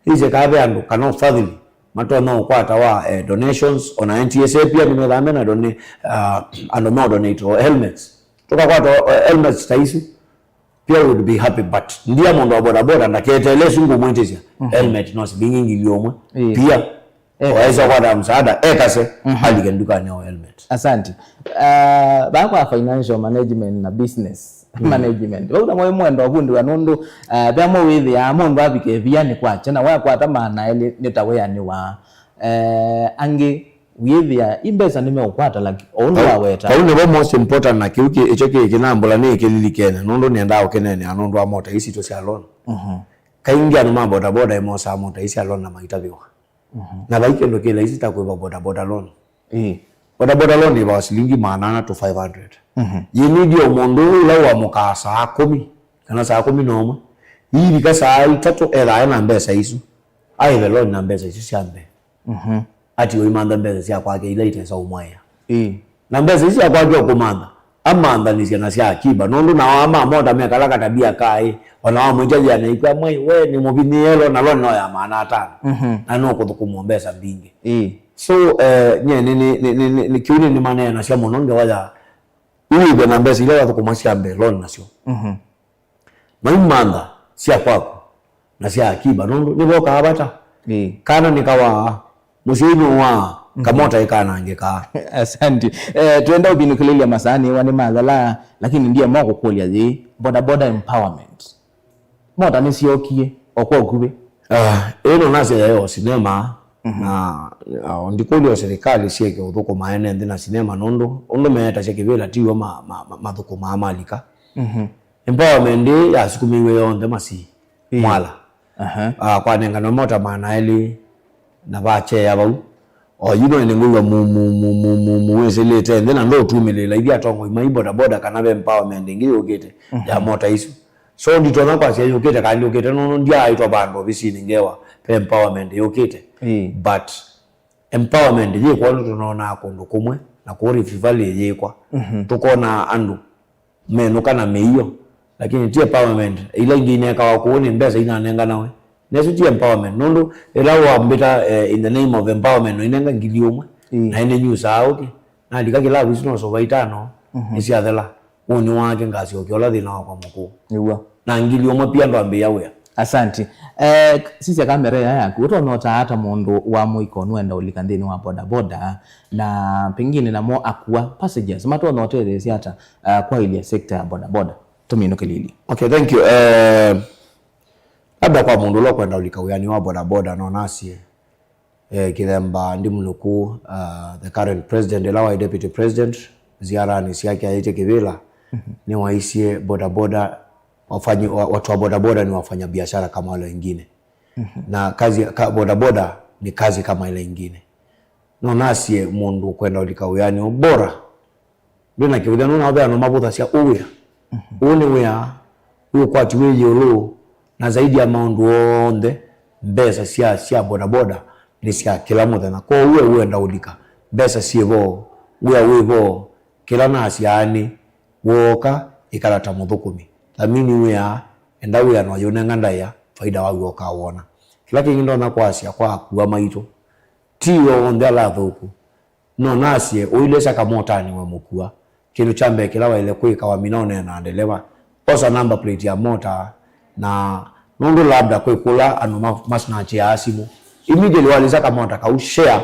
isekaa ve andũ kana ũfadhili matonya ũkwata wa, eh, donations, ona N T S A pia nĩmethaa mena done-, ah, andũ ma donate o helmets. Tũkakwata o, eh, helmets ta isu, pia would be happy, but ndia mũndũ wa bodaboda ndaketeele isu ngũmwĩtĩsya. Helmet no silingi ngili ũmwe. Ĩĩ. Pia waĩsa kwata msaada, ekase, alike ndukani ya helmet. Asante. Uh, vaa kwa financial management na business management, vau namo mwenda ũvundĩwa nũndũ, uh, ve amwe wĩthĩaa mũndũ avika ĩvianĩ kwakya na wakwata maana elĩ nĩta wĩanĩwaa. Uh, angĩ wĩthĩa i mbesa nĩmeũkwata, like, o ũndũ waweta. Kau nĩvo most important, na kĩu kĩ-, ĩkyo kĩ kĩnambũla nĩ kĩlilikene, nũndũ nĩendaa ũkĩneenea nũndũ wa mota ii sitũ sya loan. Kaingĩ andũ ma bodaboda ĩmosaa mota ii sya loan na maitavĩwa. Na vai kĩndũ kĩ laisi ta kũĩva bodaboda loan. Ĩĩ. Bodaboda loan ĩvawa silingi maana ana to five hundred. Yĩnĩthye o mũndũ ũla ũamũkaa saa kũmi kana saa kũmi na ũmwe, iivika saa itatũ ethaa ena mbesa isu, aĩve loan na mbesa isu sya mbee. Ati ũimantha mbesa sya kwake ila itesa ũmwaĩa. Ĩĩ. Na mbesa isu sya kwake ũkũmantha, amanthanĩsya na sya akiba, nũndũ nao ama mota mekala katabia kaĩ, ona wamwĩtya yĩana ikw'a, "Mwai, we nĩ mũvinyĩĩe loan, na loan no ya maana atano, na nũkũthũkũmwa mbesa mbingĩ." Ĩĩ. So, eh, nye nĩ, nĩ, nĩ, nĩ, nĩ, nĩ, kĩu nĩ, nĩmaneenasya mũno ngewa ya ũĩve na mbesa ila wathũkũma sya mbee loan nasyo. Maimantha sya kwaku na sya akiba, nũndũ nĩvokaa vata. Ĩĩ. Kana nĩkawaa, mũsyai nũwaa, kamota ĩkanangĩkaa. Asante. Eh, twenda ũvinũkĩlĩlya masaa nĩwa nĩmathalaa, lakini ndiema kũkũlya yĩ bodaboda empowerment. Mota nĩsyokie o kwa ũkuvĩ. Ah, ĩno nasya yaĩ o sinema, na, ah, ndikũlya o serikali syĩke ũthũkũma ene nthĩ na sinema, nũndũ ũndũ meetasya kĩvĩla tiw'o ma, ma, ma, mathũkũmaa malika. Empowerment ĩĩ yasukumĩiwe yonthe Masii, Mwala. Aha. Ah, kwanenganwa mota maana elĩ na vakyea vau. O yu no ĩndĩ ngwĩw'a mu, mu, mu, mu, mu, mu wĩsĩlĩte nthĩ na ndũtumĩlĩĩla ithyĩ atongoi mai bodaboda kana ve empowerment ĩngĩ yũkĩte ya mota isu. So nditonya kwasya yũkĩte kana ndĩũkĩte, nũndũ ndyaaĩtwa vandũ ovisinĩ ngewa ve empowerment yũkĩte. Ĩĩ. But empowerment yĩkwa ũndũ tũnonaa kũndũ kũmwe, na kũu Rift Valley yĩkwa. Tũkonaa andũ menũka na mĩio, lakini ti empowerment. Ila ingĩ inekawa kũu nĩ mbesa inanenganawe. Nesu ti empowerment, nũndũ ĩla wambĩta, eh, in the name of empowerment, noinenga ngili ũmwe, na ĩnĩnyusaa ũkĩ. Nalika kĩlavu isu no sova itano, nĩsyathela. Ũnĩ wake ngasyokia ũla thĩna wakwa mũkũũ. Nĩw'o. Na ngili ũmwe pia ndwambĩĩa wĩa. Asante. Eh, sisya kamera ĩya yaku, ũtonya ũtaa ata mũndũ wa mũiko nũenda ũlika nthĩnĩ wa bodaboda, na pengine namo akua passengers matonya ũtetheesya ata, uh, kwaĩlya sector ya bodaboda? Tũminũkĩlĩlye. Okay, thank you. Eh, labda kwa mũndũ ũla ũkwenda ũlika wĩanĩ wa bodaboda, no nasye, eh, kĩthemba ndi mũnũku, uh, the current president, ĩla waĩ deputy president, ziaranĩ syake aĩtye kĩvĩla, nĩwaisye bodaboda, wafanyi-, wa-, watu wa bodaboda ni wafanya biashara kama wale wengine. Na kazi ka bodaboda ni kazi kama ile ingine. No nasye mũndũ ũkwenda ũlika wĩanĩ ũũ, bora ndwĩ na kĩvũthya, nũna ve andũ mavũthasya ũũ wĩa. Ũũ nĩ wĩa wĩ ũkwati wĩ ĩũlũ, na zaidi ya maũndũ onthe, mbesa sya, sya bodaboda nĩ sya kĩla mũthenya. Kwoou we wenda ũlika, mbesa syĩ vo, wĩa wĩ vo, kĩla nasyaa nĩ, wooka, ĩkala ta mũthũkũmi. Thamini wĩa, enda wĩa na ũyĩũnenga ndaĩa, faida waku ũkawona. Kĩla kĩngĩ ndonya kwasya kwa akua maitũ, ti onthe ala athũku. No nasye, ũilesya kamotanĩ we mũkua, kĩndũ kya mbee kĩla waĩle kwĩka, wamina ũneena na ndeleva, osa number plate ya mota, na nũndũ labda kwĩ kũla andũ ma-, masnatchĩaa simũ, immediately walĩsya kamota kau, share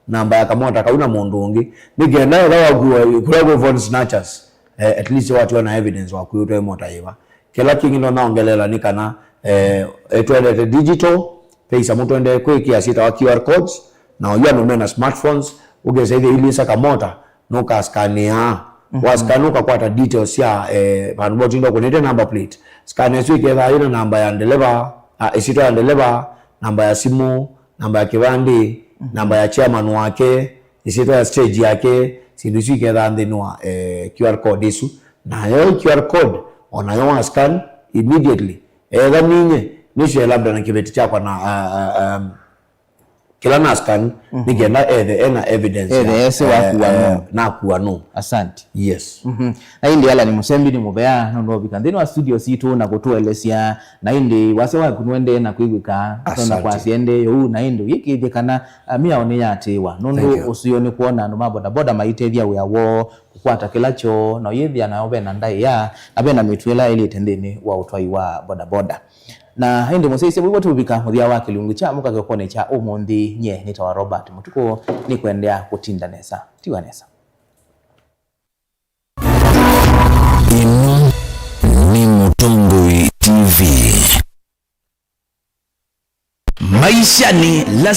namba ya kamota kau na mũndũ ũngĩ, nĩ kenda ethĩwa wakuwa kũla kwĩ phone snatchers, eh, at least watiwa na evidence wakuĩtwe mota yĩva. Kĩla kĩngĩ ndonya ongelela nĩ kana, eh, eh, twendete digital, ve isamũ twendee kwĩkĩa syĩtawa Q R codes, na oyu andũ mena smartphones, ũkesa ĩthĩa ilĩsa kamota, nũkaskanĩaa. Mhm. Wascan ũkakwata details sya, eh, vandũ votinda ũkũnĩte number plate. Scan ĩsu ĩkethaa yĩna namba ya ndeleva, ah, ĩsyĩtwa ya ndeleva, namba ya simũ, namba ya kĩvandĩ, mhm, namba ya chairman wake, ĩsyĩtwa ya stage yake, syĩndũ isu ikethaa nthĩnĩ wa, eh, Q R code ĩsu. Nayo Q R code, o nayo wa scan, immediately, etha ninye, nĩsye labda na kĩveti kyakwa na, ah, ah, um, kĩla na scan, mhm, nĩ kenda ethe ena evidence ya, ethe ese eh, wakua eh, nũ. Nakua nũ. Asante. Yes. Mhm. Na ĩndĩ Alan Mũsembi nĩ mũvea nũndũ wa ũvika nthĩnĩ wa studio sitũ na kũtũelesya. Na ĩndĩ wasya waku nũendee na kwĩw'ĩka, asante, kwasya ĩndĩ ũu, na ĩndĩ ũyĩkĩĩthye kana, ah, mĩao nĩyatĩĩwa. Nũndũ, thank you, ũseo nĩ kwona andũ ma bodaboda maitethya wĩa woo kũkwata kĩla kyoo, na ũyĩthĩa nayo vena ndaĩa, na vena mĩtuo ĩla yaĩlĩte nthĩnĩ wa ũtwai wa bodaboda. Na ĩndĩ mũsyaĩĩsya, vau tũvika mũthya wa kĩlungu kya mũka kĩokonĩ kya ũmũnthĩ. Nyie nĩtawa Robert Mũtukũ, nĩkwendea kũtinda nesa. Tiwa nesa. Ĩno nĩ Mũtongoi T V. Maisha ni lazima